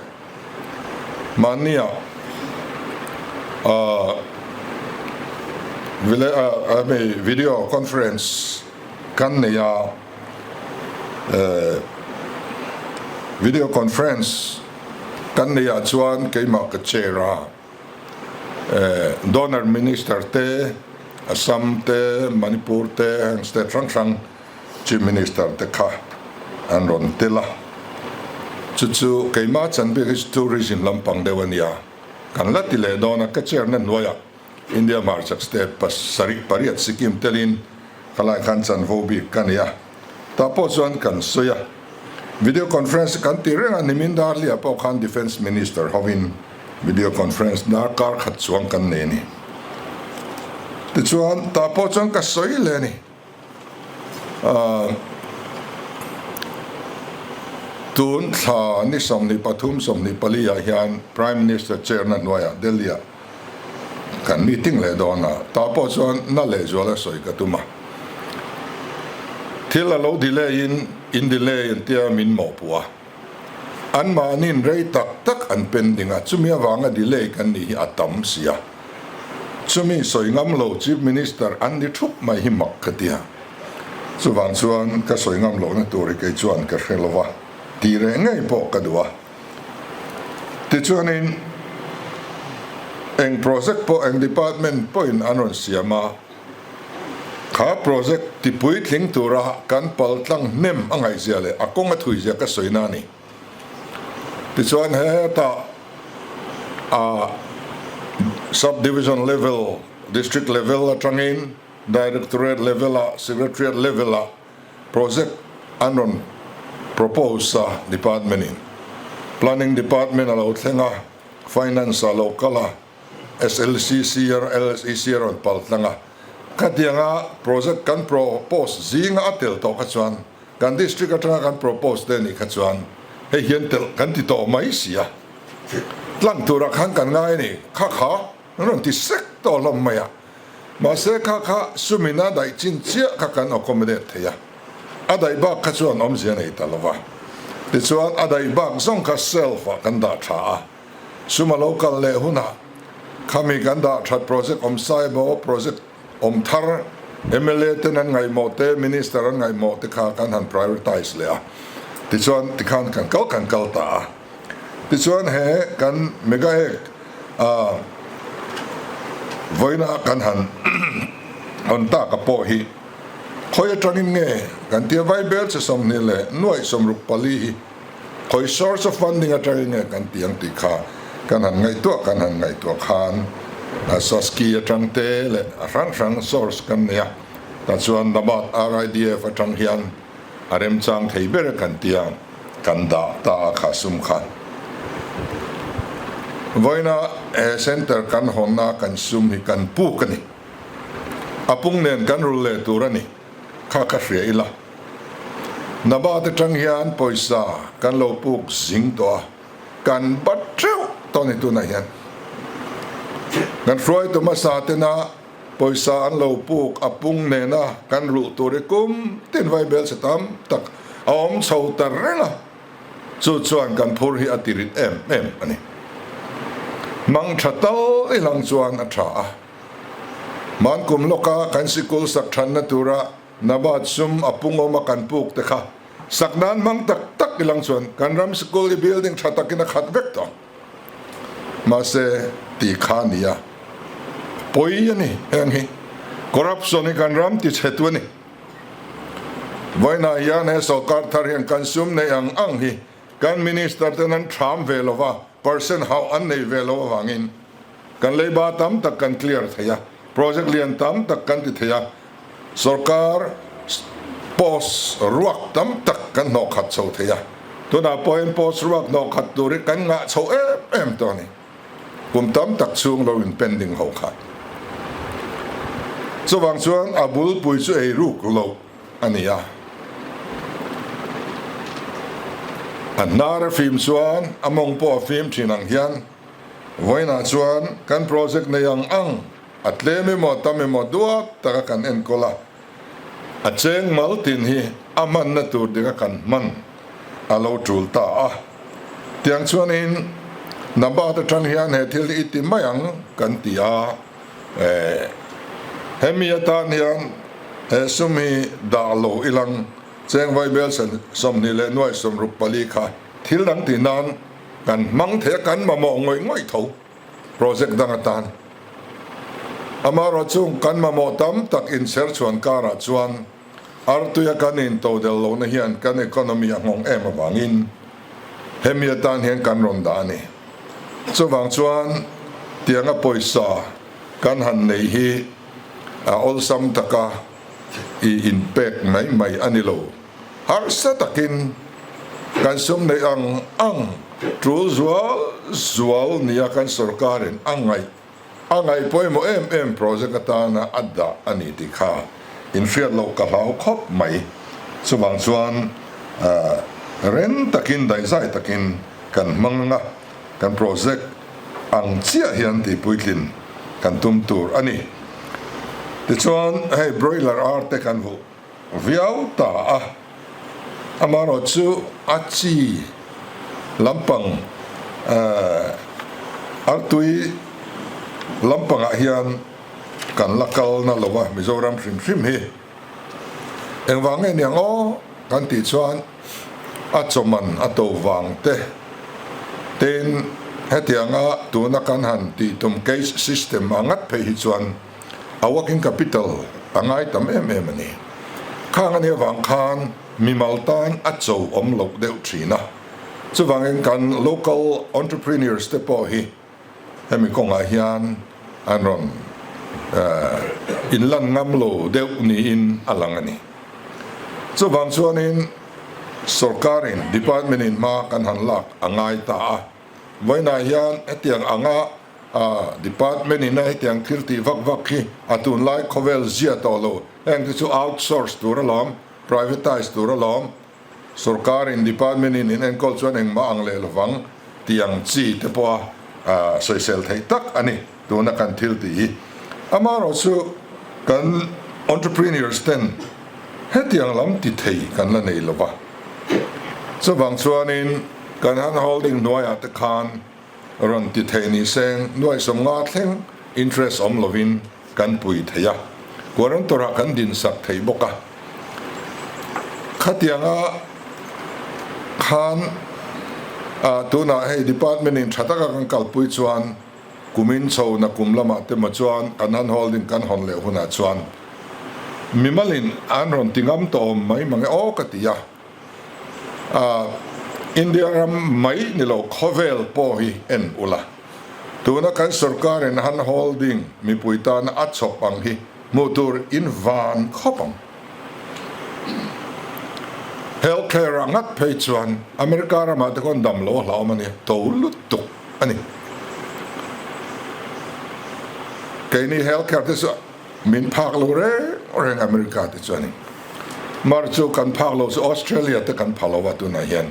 Speaker 5: Mahnia video conference kan nei a, video conference kan nei ah chuan keimah ka chair a, donor minister te, Assam te, Manipur te heng state hrang hrang Chief Minister te kha an rawn tel a. Chu chu keimah chan bik hi chu tourism lampang deuh a nia. Kan la ti leh dawn a, ka chair na hnuaiah India hmarchhak state pasarih pariat Sikkim telin khalai khan chanvo bik ka nei a, tah pawh chuan kan sawi a. Video conference kan ti reng a, nimin dar hliah pawh khan Defence Minister hovin video conference darkar khat chuang kan nei a ni. Tichuan tah pawh chuan ka sawi leh a ni. Tun thla ni 23, 24 ah hian Prime Minister chair na hnuaiah Delhi ah kan meeting leh dawn a, tah pawh chuan na leh zual a sawi ka tum a. Thil a lo delay in in delay an tia min mawhpuh a, anmahniin rei tak tak an pending a, chumi avanga delay kan nih hi a tam si a. Chumi sawi ngam lo Chief Minister an ni thup mai hi mak ka ti a. Chuvang chuan ka sawi ngam lohna tur hi kei chuan ka hre lo va, tih reh ngei pawh ka duh a. Tichuanin eng project pawh eng department pawhin an rawn siam a, kha project tipuitling tura kan paltlang hnem a ngaihzia leh a kawng a thuizia ka sawina a ni. Tichuan hetah a Sub Division level, District level atangin Directorate level ah, Secretariat level ah project an rawn propose a department in. Planning department a lo thleng a, Finance a lo kal a, SLCC a LSEC a rawn pal tlang a. Khatianga project kan propose zinga a tel tawh kha chuan Kan district atanga kan propose te nih kha chuan hei hian telh kan ti tawh mai si a, tlang turah khan kan ngai a ni, kha kha an rawn ti sek tawh hlawm mai a, mahse kha kha sumin a daih chin chiah kha kan accommodate thei a, a daih bak kha chuan awmzia nei ta lo va, tichuan a daih bak zawng kha shelf ah kan dah tha a, sum a lo kal leh hunah khami kan dah that project awm sai emaw project Awm thar mla ten an ngaihmawh te, Minister an ngaihmawh te kha kan han prioritize leh a, tichuan tikhan kan kal kan kal ta a. Tichuan he kan mega ek a vawiina kan han hawn tak a pawh hi khawi atangin nge kan tia vaibel che 20 leh nuaih 64 hi Khawi source of funding atangin nge kan ti ang tih kha kan han ngaihtuah kan han ngaihtuah khan Saski atang te leh a hrang hrang source kan nei a, tah chuan Nabat RIDF atang hian a remchang thei ber a kan tia kan dah ta a kha sum kha. Vawiina he center kan hawnna kan sum hi kan puk a ni. A pung nen kan rul leh tur a ni kha ka hria ila. Nabat atang hian pawisa kan lo puk zing tawh a, kan bat teuh tawh a ni tunah hian. Kan hruaitu hmasa tena pawisa an lo puk a pung nena kan ruh tur hi kum tin vaibel chhe tam tak a awm chho ta reng a, chu chuan kan phur hi a ti rit em em a ni. Hmang tha tal i lang chuan a tha a, hmankum lawka kan sikul sak thanna tura Nabat sum a pungawm a kan puk te kha sak nan hmang tak tak ilang chuan kan ram sikul hi building tha takin a khat vek tawh. Mahse tih kha a ni a, pawi a ni heng hi. Corruption hi kan ram ti chhe tu a ni. Vawiinah hian he sawrkar thar hian kan sum neih ang ang hi kan minister ten an tham ve lo va, percent hauh an nei ve lo avangin kan leiba tam tak kan clear thei a, project lian tam tak kan ti thei a. Sorkar post ruak tam tak kan hnawh khat chho thei a, tunah pawh hian post ruak hnawh khat tur hi kan ngah chho em em tawh a ni. Kum tam tak chhung lo in pending ho kha. Chuvang chuan a bulpui chu ei ruk loh a ni a. A hnar a fim chuan a mawng pawh a fim thin ang hian vawiinah chuan kan project nei ang ang A tlem emaw tam emaw duat taka kan enkawl a, a cheng mal tin hi a hmanna tur dika kan hman a lo tul ta a. Tiang chuanin Nabat atang hian he thil hi i ti mai ang kan ti a, hemi atan hian he sum hi dah lo ilang cheng vaibel 24 64 kha thil dang tih nan kan hmang thei a, kan mamawh ngawih ngawih tho. Project dang atan amaherawh chung kan mamawh tam tak inchher chhuan karah chuan artuia kan intodel lohna hian kan economy a nghawng em avangin Hemi atan hian kan rawn dah a ni. Chuvang chuan tianga pawisa kan han nei hi a awlsam taka i inpek mai mai a ni lo. Harsa takin kan sum neih ang ang tul zual zual nia kan sorkarin a ngaih a ngaih pawimawh em em project atana a dah a ni tih kha inhriat loh ka hlau khawp mai. Chuvang chuan reng takin daihzai takin kan hmang anga kan project ang chiah hian tihpuitlin kan tum tur a ni. Tichuan hei broiler ar te kan huh viau ta a, amaherawh chu a chi lampang artui lampangah hian kan la kal na lo a, Mizoram hrim hrim hi engvang nge niang aw kan tih chuan a chawman a to vang te tin hetianga tuna kan han tih tum case system a ngat phei hi chuan A working capital a ngai tam em em a ni. Khang a nih avang khan mimal tan a cho awm loh deuh thin a. Chuvangin kan local entrepreneurs te pawh hi hemi kawngah hian an rawn inlan ngam lo deuh niin a lang a ni. Chuvang chuanin sorkarin department in hma kan han lak a ngai ta a. Vawiinah hian hetiang anga A department in a hetiang thil tih vak vak hi a tunlai khawvel zia tawh lo. Heng te chu outsource tur alawm, privatise tur alawm, sorkar in department in in enkawl chuan engmah ang leh lovang tih ang chi te pawh a sawisel theih tak a ni tuna kan thil tih hi. Amaherawh chu kan entrepreneurs ten hetiang lam ti thei kan la nei lova. Chuvang chuanin kan hand holding hnuaiah te khan Rawn ti thei ni seng nuaihsawm nga thleng interest awm lovin kan pui thei a, guarantor ah kan din sak thei bawk a. Khatianga khan ah tunah hei department in tha taka kan kalpui chuan kumin chho na kum lamah te maw chuan kan han holding kan hawn leh hunah chuan mimalin an rawn ti ngam tawh awm mai mange aw ka ti a. India ram mai ni lo khawvel pawh hi en ula. Tuna kan sorkarin han holding mipui tana a chhawp ang hi hmuh tur in van khawp ang. Health care ah ngat phei chuan America ramah te khawn dam lo a hlauhawm a nia, to lutuk a ni. Keini health care te chu Min phak lo reng reng America te chuanin mar chu kan phak lo chu Australia te kan pha lo a tunah hian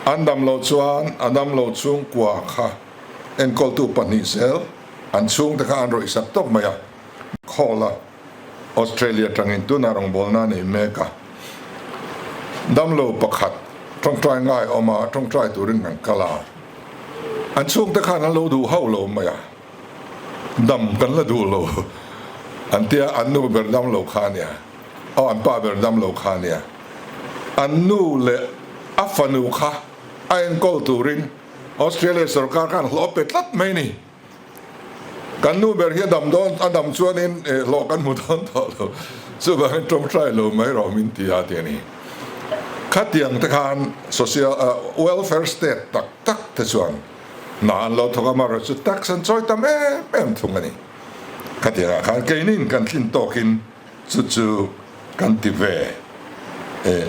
Speaker 5: an dam lo chuan a dam lo chhungkua kha enkawltu pahnih zel an chhungte kha an rawih sak tawp mai a khawl a Australia tangin tunah rawngbawlna a nei mek a dam lo pakhat tawngtai ngai awm a tawngtai turin kan kal a an chhungte khan an lo duh hauh lo mai a. Dam kan la duh lo an tia, an nu ber dam lo kha ania, aw an pa ber dam lo kha ania, an nu leh a fanu kha a enkawl turin Australia sorkar khan hlawh pe tlat mai ni. Kan nu ber hi a dam dawn, a dam chuanin hlawh kan hmu dawn tawh lo, chuvangin tawngtai lo mai rawh min ti a ti a ni. Khatiang te khan social welfare state tak tak te chuan Hna an lo thawk a, amaherawh chu tax an chawi tam em em thung a ni. Khatiangah khan keinin kan thlin tawkin chu chu kan ti ve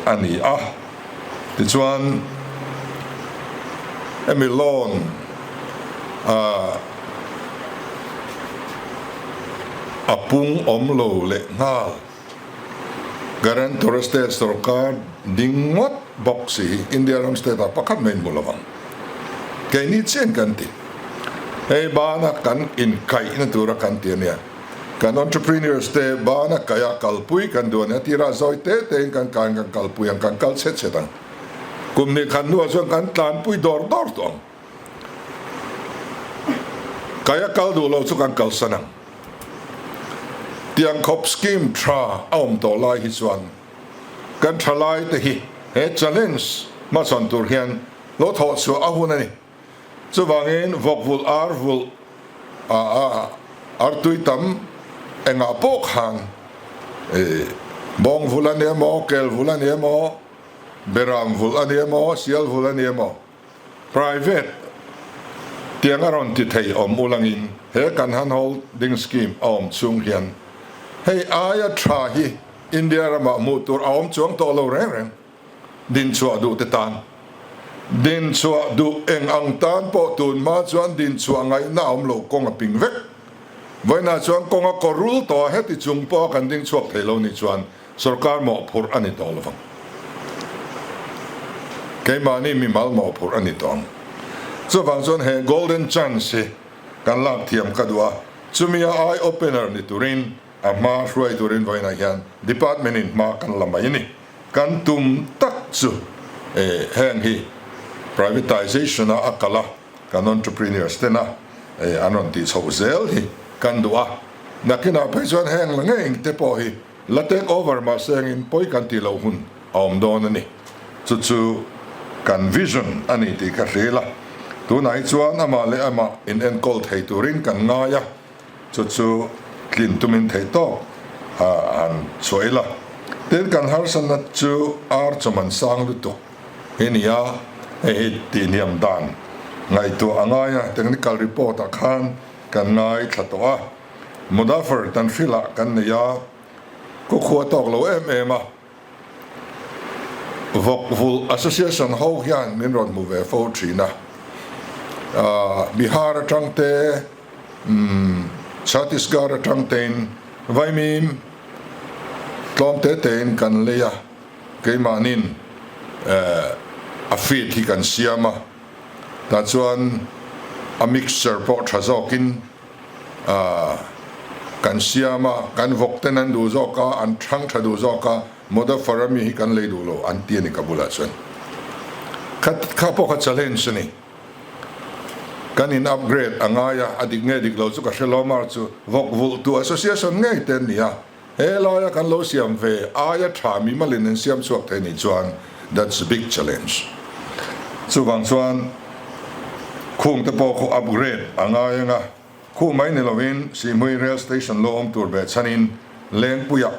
Speaker 5: a ni a. Tichuan hemi loan a pung awm lo leh nghal. Guarantor state sorkar ding ngawt bawk si hi India ram state ah pakhat mai hmu lovang. Keini chian kan ti. Hei bana kan inkaihna tura kan ti ania. Kan entrepreneurs te bana kaih a kalpui kan duh ania. Tirah zawi te te in kan kai ang kan kalpui ang kan kal chhet chhet ang. Kum hnih khat hnuah chuan kan tlanpui dawr dawr tawh ang. Kai a kal duh lo chu kan kalsan ang. Tiang khawp scheme tha a awm tawh lai hi chuan kan tha lai te hi he challenge hmachhawn tur hian lo thawh chhuah a hun a ni. Chuvangin vawk vulh ar vulh artui tam engah pawh khan bawng vulh a ni emaw, kel vulh a ni emaw, beram vulh a ni emaw, sial vulh a ni emaw. Private tiang a rawn ti thei awm ulangin he kan hand holding scheme a awm chhung hian hei aia tha hi India ramah hmuh tur a awm chuang tawh lo reng reng. Dinchhuah duh te tan Dinchhuah duh eng ang tan pawh tun hma chuan dinchhuah ngaihna a awm lo kawng a ping vek. Vawiinah chuan kawng a kaw rul tawh a heti chung pawh a kan ding chhuak thei lo nih chuan sorkar mawhphurh a ni tawh lovang. Keimahni mimal mawhphurh a ni tawh ang. Chuvang chuan he golden chance hi kan lak thiam ka duh a, chumi a eye opener ni turin a hma hruai turin vawiinah hian department in hma kan la mai a ni. Kan tum tak chu heng hi privatization a a kal a, kan entrepreneurs tena an rawn tih chhoh zel hi kan duh a. Nakinah phei chuan heng la ngei te pawh hi la take over mahse engin pawi kan tih loh hun a awm dawn a ni. Chu chu kan vision a ni tih ka hril a. Tunah hi chuan amah leh amah in enkawl thei turin kan ngai a. Chu chu tlin tumin theih tawk a han chhuah ila. Tin, kan harsatna chu ar chawman sang lutuk hi ni a, hei hi tihhniam dan ngaihtuah a ngai a, technical report ah khan kan ngaithla tawh a, Mudafar tan hrilah kan nei a, kawkhua tawk lo em em a. Vawkvulh Association ho hian min rawn hmu ve fo thin a, Bihar atang te, Chhattisgarh atang tein vaimim tlawm te tein kan lei a, keimahnin a feed hi kan siam a, tah chuan a mixture pawh tha zawkin Kan siam a, kan vawk ten an duh zawk a, an thang tha duh zawk a, Modafar ami hi kan lei duh lo an ti a ni ka bulah chuan. Kha kha pawh kha challenge a ni. Kan in upgrade a ngai a, a dik nge dik lo chu ka hre lo mar chu vawk vulh tu association ngei te an ni a, he laia kan lo siam ve aia tha mimalin an siam chhuak thei nih chuan that's a big challenge. Chuvang chuan khung te pawh khu upgrade a ngai ang a, khu mai ni lovin Sihhmui rail station lo awm tur ve chhanin Lengpuia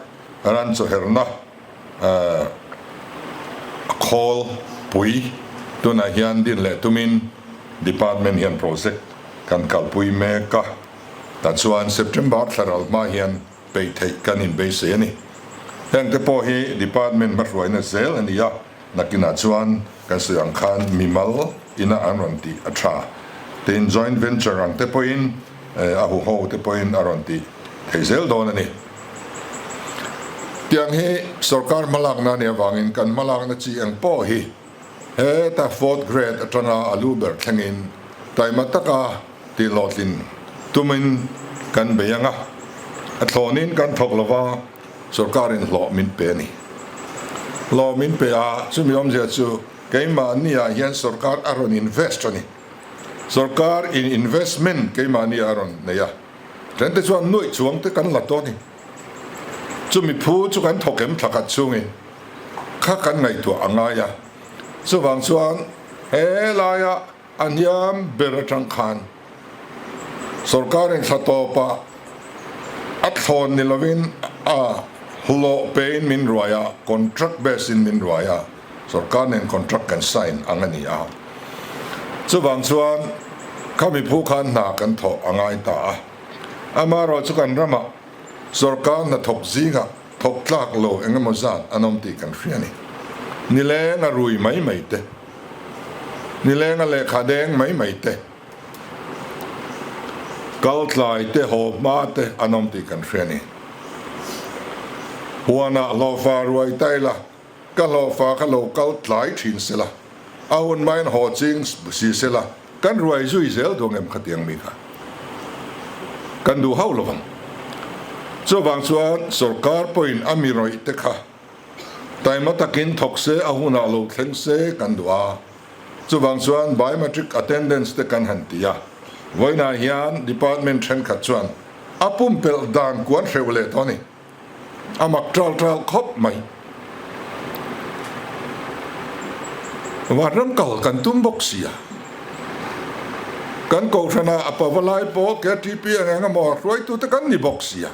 Speaker 5: ran chawherna khawl pui tunah hian din leh tumin department hian project kan kalpui mek a. Tah chuan September thla ral hma hian peih theih kan inbeisei a ni. Hengte pawh hi Department hmahruaina zel a ni a, nakinah chuan kan sawi ang khan mimal ina an rawn tih a tha. Tin, joint venture ang te pawhin a huho te pawhin a rawn tih thei zel dawn a ni. Tiang hi sorkar hmalakna a nih avangin kan hmalakna chi eng pawh hi heta fourth grade atanga a lu ber thlengin taima taka Tih hlawhtlin tumin kan bei ang a, a thlawnin kan thawk lo va, sorkarin hlawh min pe a ni. Hlawh min pe a, chumi awmzia chu keimahniah hian sorkar a rawn invest a ni. Sorkar in investment keimahniah a rawn nei a, ṭhente chuan nuaih chuang te kan la tawh a ni. Chumi phu chu kan thawk em thlakhat chhungin kha kan ngaihtuah a ngai a, chuvang chuan he laia A hniam ber atang khan sorkarin thla tawpah a thlawn ni lovin a hlawh pein min ruai a, contract base in min ruai a, sorkar nen contract kan sign ang a ni a. Chuvang chuan khami phu khan hna kan thawh a ngai ta a. Amaherawhchu kan ramah sorkar hnathawk zingah thawk tlak lo eng emaw zat an awm tih kan hria a ni. Nileng a rui mai mai te, nileng a lehkha deng mai mai te, kal tlai te, haw hma te an awm tih kan hria a ni. Huanah hlawhfa ruai ta ila, ka hlawhfa kha lo kal tlai thin sela, a hun hmain haw ching si sela, Kan ruai zui zel duang em khatiang mi kha kan duh hauh lovang. Chuvang chuan sorkar pawhin a mi rawih te kha taima takin thawk se a hunah lo thleng se kan duh a. Chuvang chuan biometric attendance te kan han ti a. Vawiinah hian department thenkhat chuan a pumpelh dan kuan hreuh leh tawh a ni. A mak ṭal ṭal khawp mai. Vanram kal kan tum bawk sia. Kan kohhranah a pavalai pawh KTP ang eng emaw hruaitute kan ni bawk sia.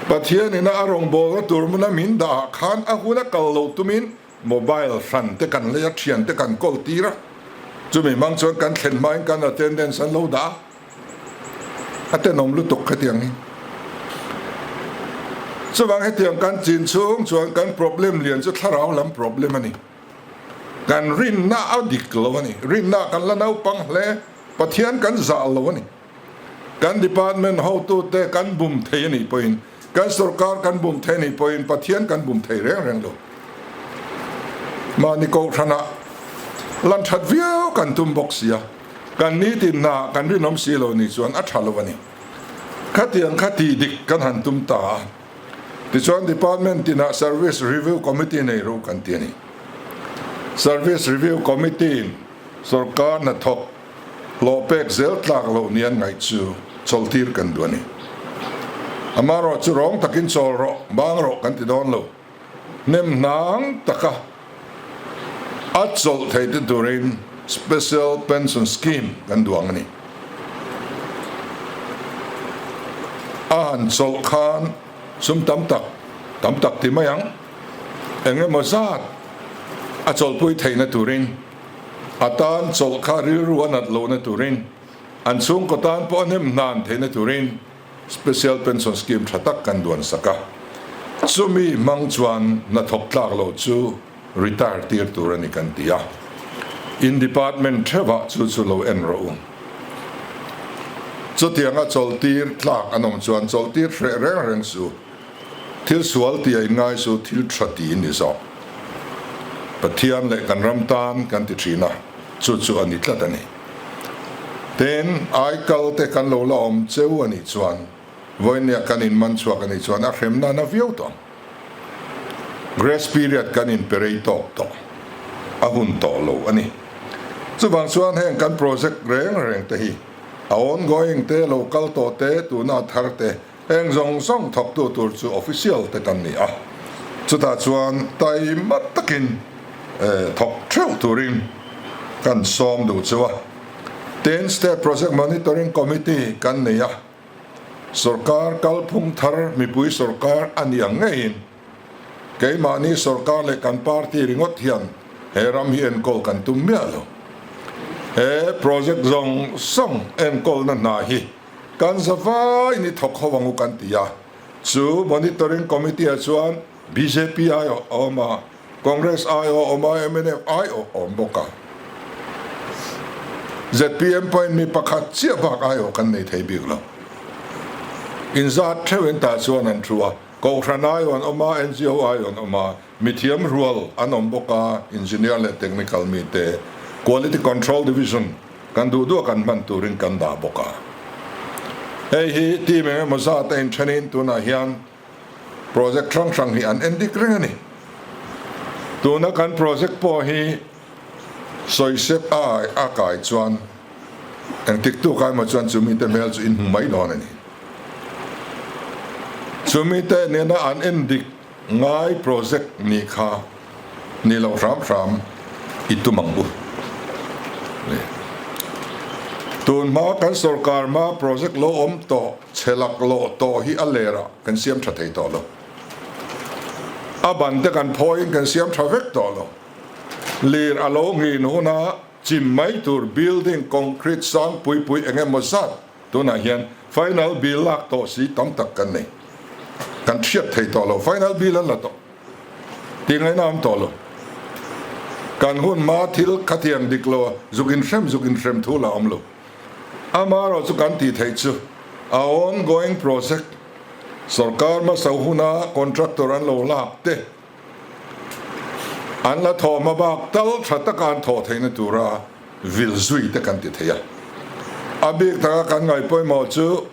Speaker 5: Pathian ina a rawngbawlna tur hmuna min dah ah khan a hun a kal lo tumin mobile hran te kan lei a, thian te kan kawl tir a. Chumi hmang chuan kan thlen hmain kan attendance an lo dah a, a tenawm lutuk hetiang hi. Chuvang hetiang kan chin chhung chuan kan problem lian chu thlarau lam problem a ni. Kan rinna a dik lo a ni. Rinna kan la naupang hle, Pathian kan zah lo a ni. Kan department hotute kan bum thei a nih pawhin, kan sorkar kan bum thei a nih pawhin Pathian kan bum thei reng reng lo. Mahni kohhranah lan that viau kan tum bawk sia, kan nitin hnaah kan rinawm si lo nih chuan a tha lo a ni. Khatiang kha tih dik kan han tum ta a, tichuan department tinah Service Review Committee nei ro kan ti a ni. Service Review Committee-in sorkar hnathawk Hlawh pek zel tlak loh ni an ngaih chu chawlhtir kan duh a ni. Amaherawh chu rawng takin chawl rawh, bang rawh kan ti dawn lo. Hnem hnang taka a chawlh thei te turin Special Pension Scheme kan duang a ni. A han chawlh khan sum tam tak, tam tak ti mai ang, eng emaw zat a chawlhpui theihna turin A tan chawlh kha rilru a nat lohna turin, an chhungkaw tan pawh a hnem hnan theihna turin Special Pension Scheme tha tak kan duan sak a. Chumi hmang chuan hnathawk tlak loh chu retire tir tur a ni kan ti a. In department theuhah chu chu lo en rawh u. Chutianga chawlh tir tlak an awm chuan chawlh tir hreh reng reng suh. Thil sual tia in ngai chu thil tha ti in ni zawk. Pathian leh kan ram tan kan ti thin a, chu chu a ni tlat a ni. Tin, aikal te kan lo la awm cheu a nih chuan, vawinia kan in man chhuak a nih chuan a hrem nana viau tawh ang. Grace period kan in pe rei tawk tawh, a hun tawh lo a ni. Chuvang chuan heng kan project reng reng te hi a ongoing te, lo kal tawh te, tuna a thar te, Heng zawng zawng thawktu tur chu official te kan ni a, chutah chuan taima takin thawk theuh turin kan sawm duh chu a. Tin, State Project Monitoring Committee kan nei a, sorkar kalphung thar mipui sorkar a ni ang ngeiin keimahni sorkar leh kan party ringawt hian he ram hi enkawl kan tum miah lo. He project zawng zawng enkawlna hna hi Kan zavai ni thawk ho ang u kan ti a, chu Monitoring Committee ah chuan bjp ai a awm a, Congress ai a awm a, mnf ai a awm bawk a. Zpm pawhin mi pakhat chiah bak ai awh kan nei thei bik lo. Inzat theuhin tah chuan an thu a, Kohhran ai an awm a, ngo ai an awm a, mithiam rual an awm bawk a, Engineer leh Technical mite, Quality Control Division, Kan duh duh a kan hman turin kan dah bawk a. Hei hi team eng emaw zat a inthenin tunah hian project hrang hrang hi an en dik reng a ni. Tuna kan project pawh hi sawisep a a kai chuan engtik tuk emaw chuan chumite hmel chu in hmu mai dawn a ni. Chumite nena an en dik Ngai project nih kha ni loh hram hram i tum ang u. Le. Tun hma kan sorkar hma project lo awm tawh chhe lak lawh tawh hi a lerah kan siam tha thei tawh lo. A ban te kan phawiin kan siam tha vek tawh lo. Lir a lo nghin huna chim mai tur building concrete sang pui pui eng emaw zat Tunah hian final bill lak tawh si tam tak kan nei. Kan hriat thei tawh lo. Final bill an la tawh. Tih ngaihna awm tawh lo. Kan hun hma thil khatiang dik lo zuk inhrem zuk inhrem thu la awm lo. Amaherawh chu kan tih theih chu a ongoing project sorkar hmasa huna contractor an lo lak te an la thawh hma bak tal tha taka an thawh theihna tura vil zui te kan ti thei a. A bik taka kan ngaih pawimawh chu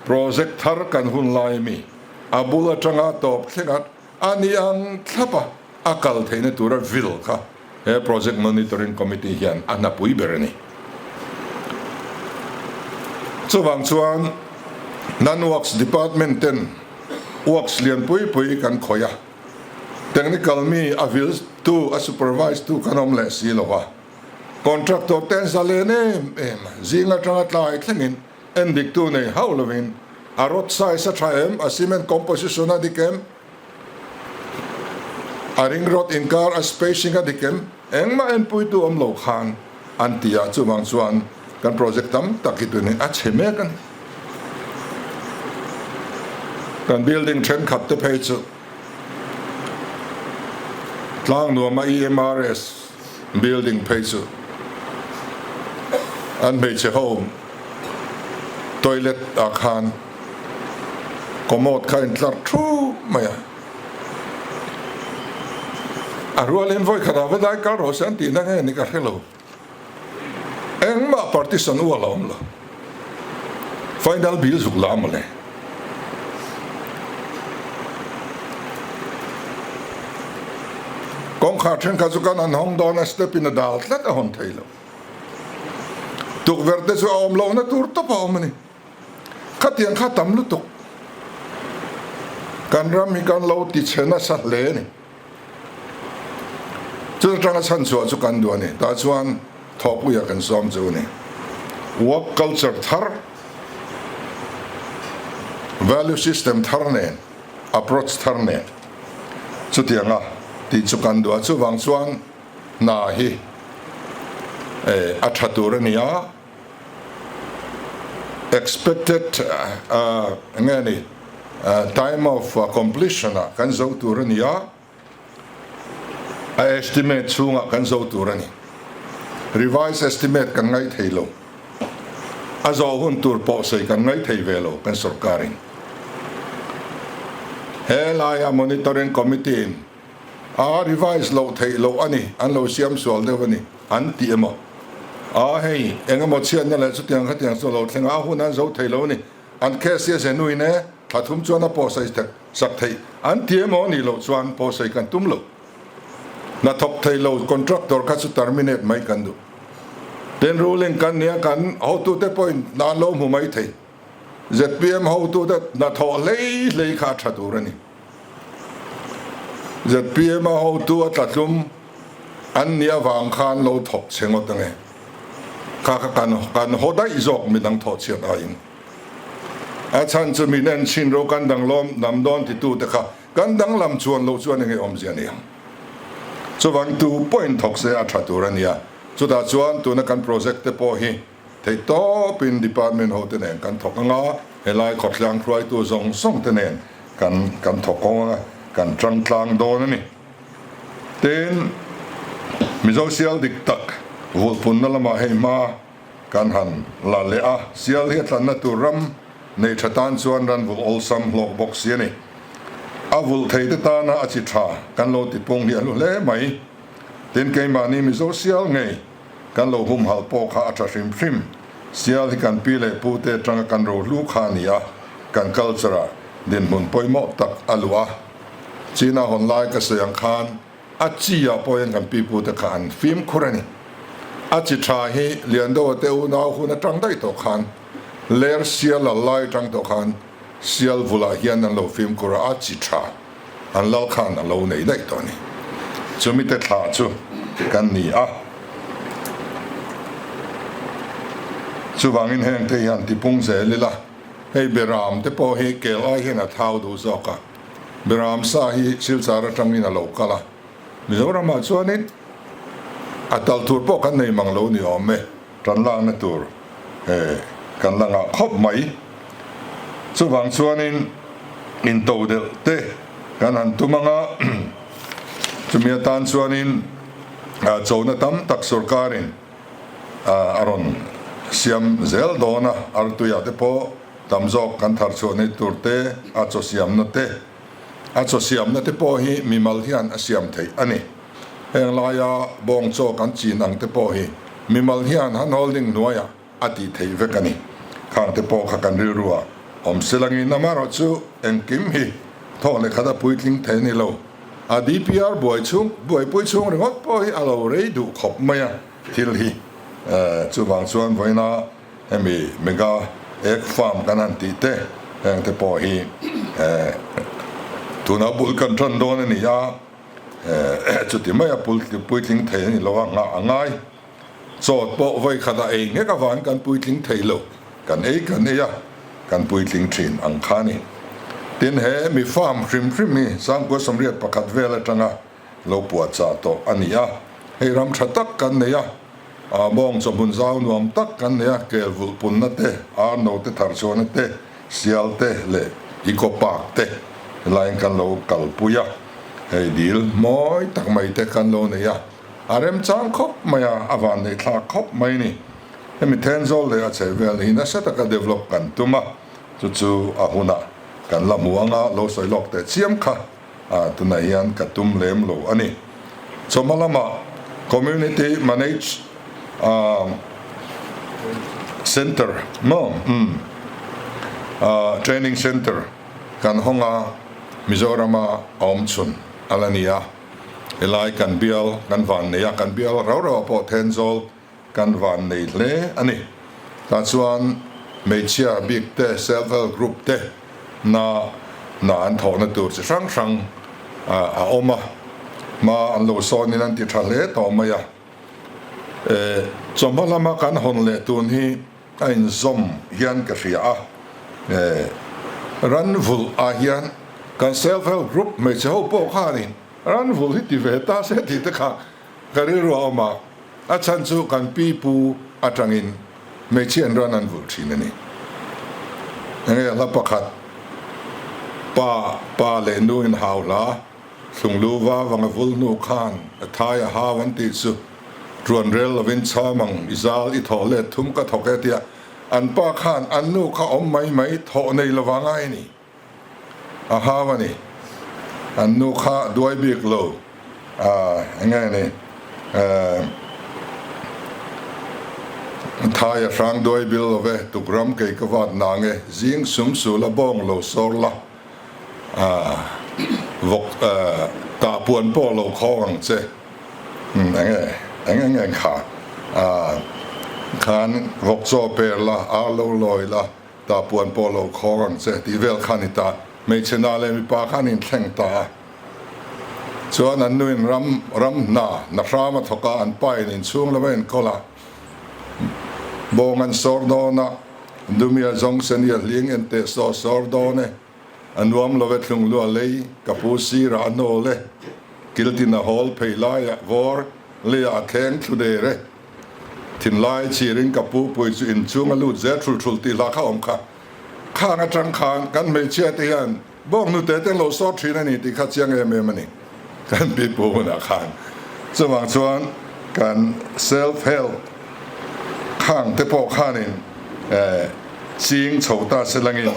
Speaker 5: project thar kan hun lai ami a bul atanga tawp thleng a ni ang thlap a, a kal theihna tura vil kha he Project Monitoring Committee hian a hnapui ber a ni. Chuvang chuan Non-Works Department ten works lian pui pui kan khawih a, technical mi a vil tu, a supervise tu kan awm leh si lo a, contractor te an zalen em em a, zing atanga tlai thlengin en dik tu nei hauh lovin a rod size a tha em, a cement composition a dik em, a ring rod inkar a spacing a dik em, engmah enpuitu awm lo khan. an ti a, chuvang chuan kan project tam tak hi tun hi a chhe mek a ni. Kan building thenkhat te phei chu tlang nuama EMRS building phei chu an hmeichhe ho toilet ah khan commode kha a intlar thu mai a. A rualin vawi khatah va dai kal rawh se an tihna nge ni ka hre lo. Engmah partition ual a awm lo. Final bill zuk la mawle. Kawngkhar thenkhat chu kan han hawng dawn a, step in a dal tlat a hawn thei lo. Tukverh te chu a awm lohna tur tawp a awm a ni. Khatiang kha tam lutuk. Kan ram hi kan lo ti chhe nasa hle a ni. Chu atanga chhan chhuah chu kan duh a ni. Tah chuan thawhpuiah kan sawm chu a ni. Work culture thar, value system thar nen, approach thar nen chutianga tih chu kan duh a. Chuvang chuan hna hi a tha tur a ni a. Expected nge ni time of completion ah kan zo tur a ni a, a estimate chhungah kan zo tur a ni. Revised estimate kan ngaih thei lo. A zawh hun tur pawh sawi kan ngaih thei ve lo kan sorkarin. He laia monitoring committee in A revise loh theih loh a ni, an lo siam sual deuh a ni, an ti emaw? A hei, eng emaw chhiatna leh chutiang khatiang chu a lo thleng a, a hun an zo thei lo a ni, an case hi a ze nuin e, thla thum chuan a pawhsawi sak theih, an ti emaw a nih loh chuan pawhsawi kan tum lo. Hna thawk thei lo contractor kha chu terminate mai kan duh. Tin, ruling kan nia kan hotute pawhin hna an lo hmu mai thei. Zpm hotute hnathawh hlei hlei kha a tha tur a ni. Zpm a hotu a tlatlum an nih avang khan lo thawk che ngawt ange. Kha kha kan kan haw daih zawk midang thawh chhiat aiin. A chhan chu min en chhin ro kan danglawm dam dawn titu te kha kan danglam chuan loh chuan enge awmzia ni ang. Chuvang tu pawhin thawk se a tha tur a nia. Chutah chuan tuna kan project te pawh hi Theih tawpin department hote nen kan thawk ang a, helai khawtlang hruaitu zawng zawng te nen kan kan thawk ang a, kan tang tlang dawn a ni. Tin, Mizo sial dik tak vulhpunna lamah hei hma kan han la leh a, sial hi a tlanna tur ram nei tha tan chuan ran vulh awlsam hlawk bawk si a ni. A vulh thei te tana a chi tha kan lo tipung hi a hlu hle mai. Tin, keimahni Mizo sial ngei Kan lo humhalh pawh kha a tha hrim hrim. Sial hi kan pi leh pu te atanga kan rohlu kha a ni a, kan culture ah dinhmun pawimawh tak a luh a. China hawn lai ka sawi ang khan a chi ah pawh hian kan pi pu te kha an fimkhur a ni. A chi tha hi Liandoa te unau hun atang daih tawh khan ler sial lal lai atang tawh khan sial vulah hian an lo fimkhur a, a chi tha. An lal khan a lo nei daih tawh a ni. Chumi te thla chu kan ni a. Chuvangin heng te hian tipung zel ila, hei Beram te pawh hi kel ai hian a thau duh zawk a. Beram sa hi Silchar atangin a lo kal a. Mizoramah chuanin a tal tur pawh kan nei mang lo ni awm e. Tan lakna tur kan la ngah khawp mai. Chuvang chuanin into delh te kan han tum ang a, chumi atan chuanin chona tam tak sorkarin a rawn siam zel dawn a, artuiah te pawh tam zawk kan thar chhuah nei tur te, a chaw siamna te, a chaw siamna te pawh hi mimal hian a siam theih a ni. Heng laia bawng chaw kan chin ang te pawh hi mimal hian han holding hnuaiah a tih theih vek a ni. Khang te pawh kha kan rilru ah awm se langin amaherawh chu engkim hi thawk leh khat a puitling thei a ni lo. A DPR buai chhung buaipui chhung ringawt pawh hi a lo rei duh khawp mai a thil hi. Chuvang chuan vawiina hemi mega egg farm kan han tih te heng te pawh hi tunah bul kan tan dawn a ni a. Chuti maia puitling thei a ni lo a, nghah a ngai. Chawt pawh vawi khatah ei nghek avangin kan puitling thei lo, kan ei kan ei a, kan puitling thin ang kha a ni. Tin, he mi farm hrim hrim hi Sangkua 81 vel atanga lo puahchah tawh a ni a, hei ram tha tak kan nei a. Bawng chawhmun zau nuam tak kan nei a, kel vulh punna te, ar note thar chhuahna te, sial te leh eco park te helaiin kan lo kalpui a, hei dil mawi tak mai te kan lo nei a, a remchang khawp mai a, a vanneih thlak khawp mai ni. Hemi Thenzawl leh a chhehvel hi nasa taka develop kan tum a, chu chu a hunah kan la hmu anga lo sawi lawk teh chiam kha tunah hian ka tum lem lo a ni. Chawhma lamah Community Manage Centre maw Training Centre kan hawng a, Mizorama a awm chhun a la ni a, helai kan bial kan van nei a, kan bial rau rau ah pawh Thenzawl Kan van nei hle a ni. Tah chuan hmeichhia bik te, self help group te na na an thawhna tur chi hrang hrang a awm a, hma an lo sawnin an ti tha hle tawh mai a. Chawhma lama kan hawn leh tun hi a inzawm hian ka hria a. Ran vulh ah hian kan self help group hmeichhe ho pawh khanin ran vulh hi ti ve ta se tih te kha Ka rilru a awm a, a chhan chu kan pi pu atangin hmeichhia an ran an vulh thin a ni. Enge hla pakhat, Pa, pa leh nu in hau hla, thlunglu va vang a vul hnu khan a thai a hau an tih chu tuan rel lovin chham ang i zal i thawh let thum ka thawk e tia an pa khan an nu kha awm mai mai thawh nei lova ngai a ni. A hau a ni. An nu kha duai bik lo. A enge ni? Thai a hrang duai bil lo ve, tukram kei ka vat nang e, zing sum sul a bawng lo sawr la, vawk tah puan pawh lo khawng ang che. Enge enge nge kha? Khan vawk chaw per la, ar lo lawi la, Ta puan pawh lo khawng ang che tih vel kha ni ta. Hmeichhe na leh mipa khan inthleng ta a. Chuan an nuin ram ram hna na hram a thawk a, an pa in inchhung lama enkawl a. Bawng an sawr dawn a, Dumia zawng senia hling en teh saw sawr dawn e. A nuam lo e thlunglua lei, ka pu sirah a nawl e. Kiltin a hawl phei laiah vawr leiah a thleng thlu der e. Thinlai chirin ka pu pui chu inchung a lut zel thul thul tih hla kha awm kha. Khang atang khan kan hmeichhia te hian bawng hnute te an lo sawt thin a ni tih kha chiang em em a ni kan pi pu hunah khan. Chuvang chuan kan self help khang te pawh khanin ching chho ta se langin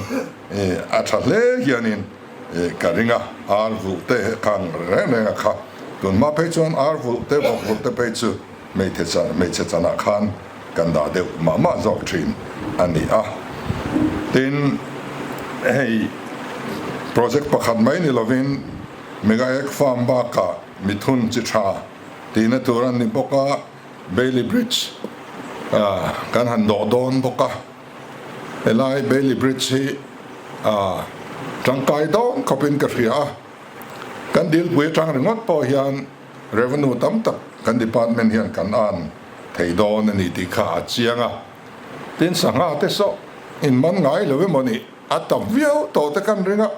Speaker 5: a tha hle hianin Ka ring a, ar vulh te khan reng reng a kha. Tun hma phei chuan ar vulh te, vawk vulh te phei chu hmeichhe chan, hmeichhe chanah khan kan dah deuh mah mah zawk thin a ni a. Tin, hei project pakhat mai ni lovin Mega Egg Farm bakah mithun chi tha tihna tur a ni bawk a, Bailey Bridge kan han dawh dawn bawk a. Helai Bailey Bridge hi a tangkai dawn khawpin ka hria a, kan dilpui atang ringawt pawh hian revenue tam tak kan department hian kan earn thei dawn a ni tih kha a chiang a. Tin, sangha te saw in man ngai lo emaw nih a tam viau tawh te kan ring a,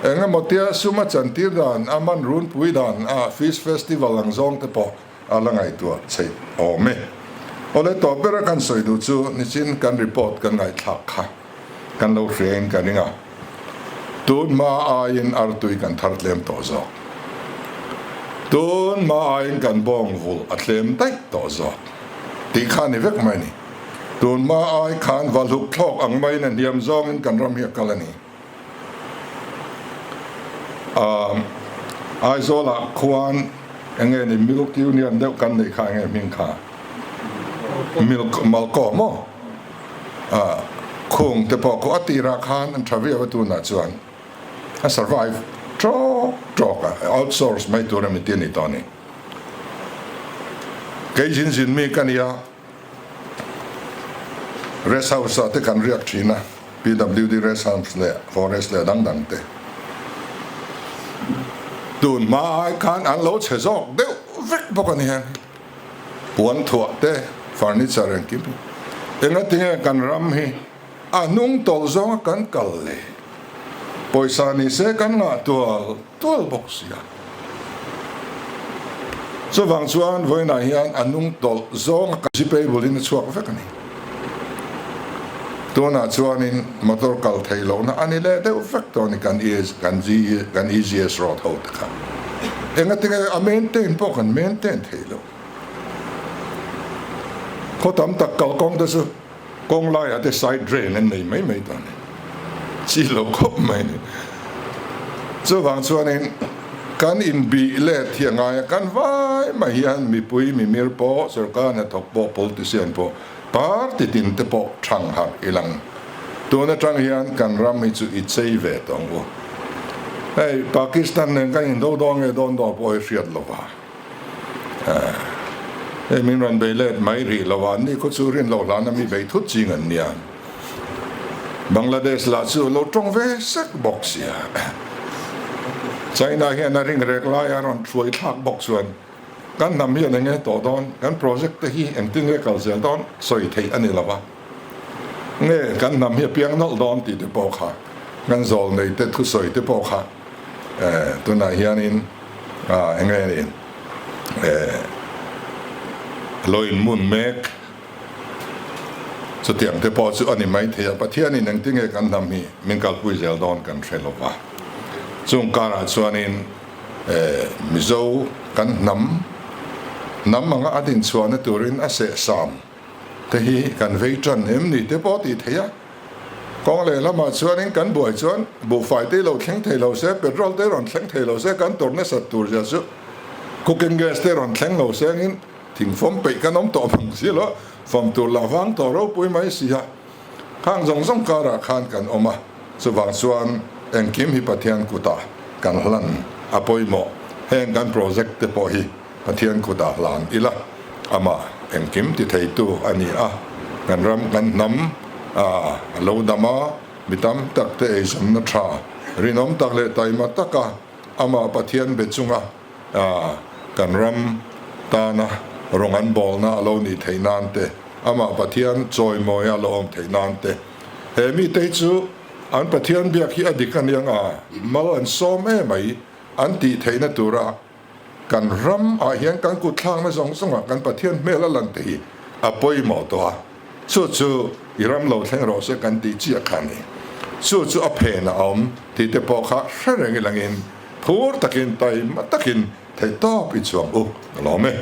Speaker 5: eng emaw tia sum a chantir dan, a man runpui dan a fish festival ang zawng te pawh A la ngaihtuah chheih awm e. Awle tawp bera kan sawi duh chu nichin kan report kan ngaihthlak kha kan lo hria in ka ring a, tun hma aiin artui kan thar tlem tawh zawk. Tun hma aiin kan bawng vulh a tlem daih tawh zawk tih kha a ni vek mai a ni. Tun hma ai khan vahluk thlawk ang maiin a hniam zawngin kan ram hi a kal a ni. Aizawlah khuan enge ni Milk Union deuh kan neih kha enge hming kha? Milk Malko maw? Khung te pawh khu a tirah khan an tha viau a tunah chuan a survive tawk tawk a, outsource mai tur emi ti a ni tawh a ni. Kei zin zin mi ka nia. Rest house ah te kan riak thin a, PWD rest house leh forest leh dang dang te. Tun hma ai khan an lo chhe zawk deuh vek bawk a ni heng hi. Puan thuah te, furniture engkim hi. Engatinge kan ram hi a hnung tawlh zawnga kan kal le? Pawisa ni se kan ngah tual tual bawk sia. Chuvang chuan vawiinah hian a nung tawlh zawng a Zipei bulin a chhuak vek a ni. Tunah chuanin motor kal theih lohna a ni leh deuh vek tawh a ni kan kan kan EGS road ho te kha. Engatinge a maintain pawh kan maintain thei lo. Khaw tam tak kalkawng te chu Kawng laiah te side drain an nei mai mai ta ni. Chi lo khawp mai ni. Chuvang chuanin kan inbih let hi a ngai a, kan vai mai hian mipui mimir pawh, sorkar hnathawk pawh, politician pawh, party tin te pawh thang harh i lang. Tun atang hian kan ram hi chu i chei ve tawh ang u. Hei Pakistan nen kan indo dawn nge dawn dawn pawh hi hriat lo va. Hei min rawn bei let mai rih lo a, ni khaw chu rin loh hlana mi bei thut ching an nia. Bangladesh lah chu lo tawng ve sek bawk sia. China hian a ring rek lai a rawn hruai thlak bawk chuan kan hnam hian eng nge tawh dawn, kan project te hi engtin nge kal zel dawn sawi theih a ni lo va. Nge kan hnam hi a piang nawlh dawn tih te pawh kha kan zawl nei te thusawi te pawh kha tunah hianin eng nge ni lo inmun mek chutiang te pawh chu a ni maithei a, Pathianin engtinge kan hnam hi min kalpui zel dawn kan hre lo va, chung karah chuanin Mizo kan hnam hnam anga a dinchhuahna turin a sehsam te hi kan vei tan em ni te pawh tih theih a. Kawng lehlamah chuanin kan buai chuan buhfai te lo thleng thei lo se, petrol te rawn thleng thei lo se, kan tawrh nasat tur zia chu cooking gas te rawn thleng lo sengin thingfawm peih kan awm tawh mang si lo, fawm tur lah vang tawh ropui mai si a. Khang zawng zawng karah khan kan awm a, chuvang chuan engkim hi Pathian kutah kan hlan a pawimawh. Heng kan project te pawh hi Pathian kutah hlan ila, amah engkim ti theitu a ni a, kan ram kan hnam a lo dam a, mi tam tak te eizawnna tha, rinawm tak leh taima taka amah Pathian be chunga kan ram tana rawng an bawlna a lo nih theih nan te, amah Pathian chawimawi a lo awm theih nan te, he mite hi chu an Pathian biak hi a dik a nia nga, mal an sawm emai an tih theihna tura Kan ram ah hian kan kut thlakna zawng zawng ah kan Pathian hmel a lan te hi a pawimawh tawh a, chu chu i ram lo thleng rawh se kan tih chiah kha a ni. Chu chu a phen a awm tih te pawh kha hre reng i langin phur takin taima takin theihtawp i chuang u ka lawm e.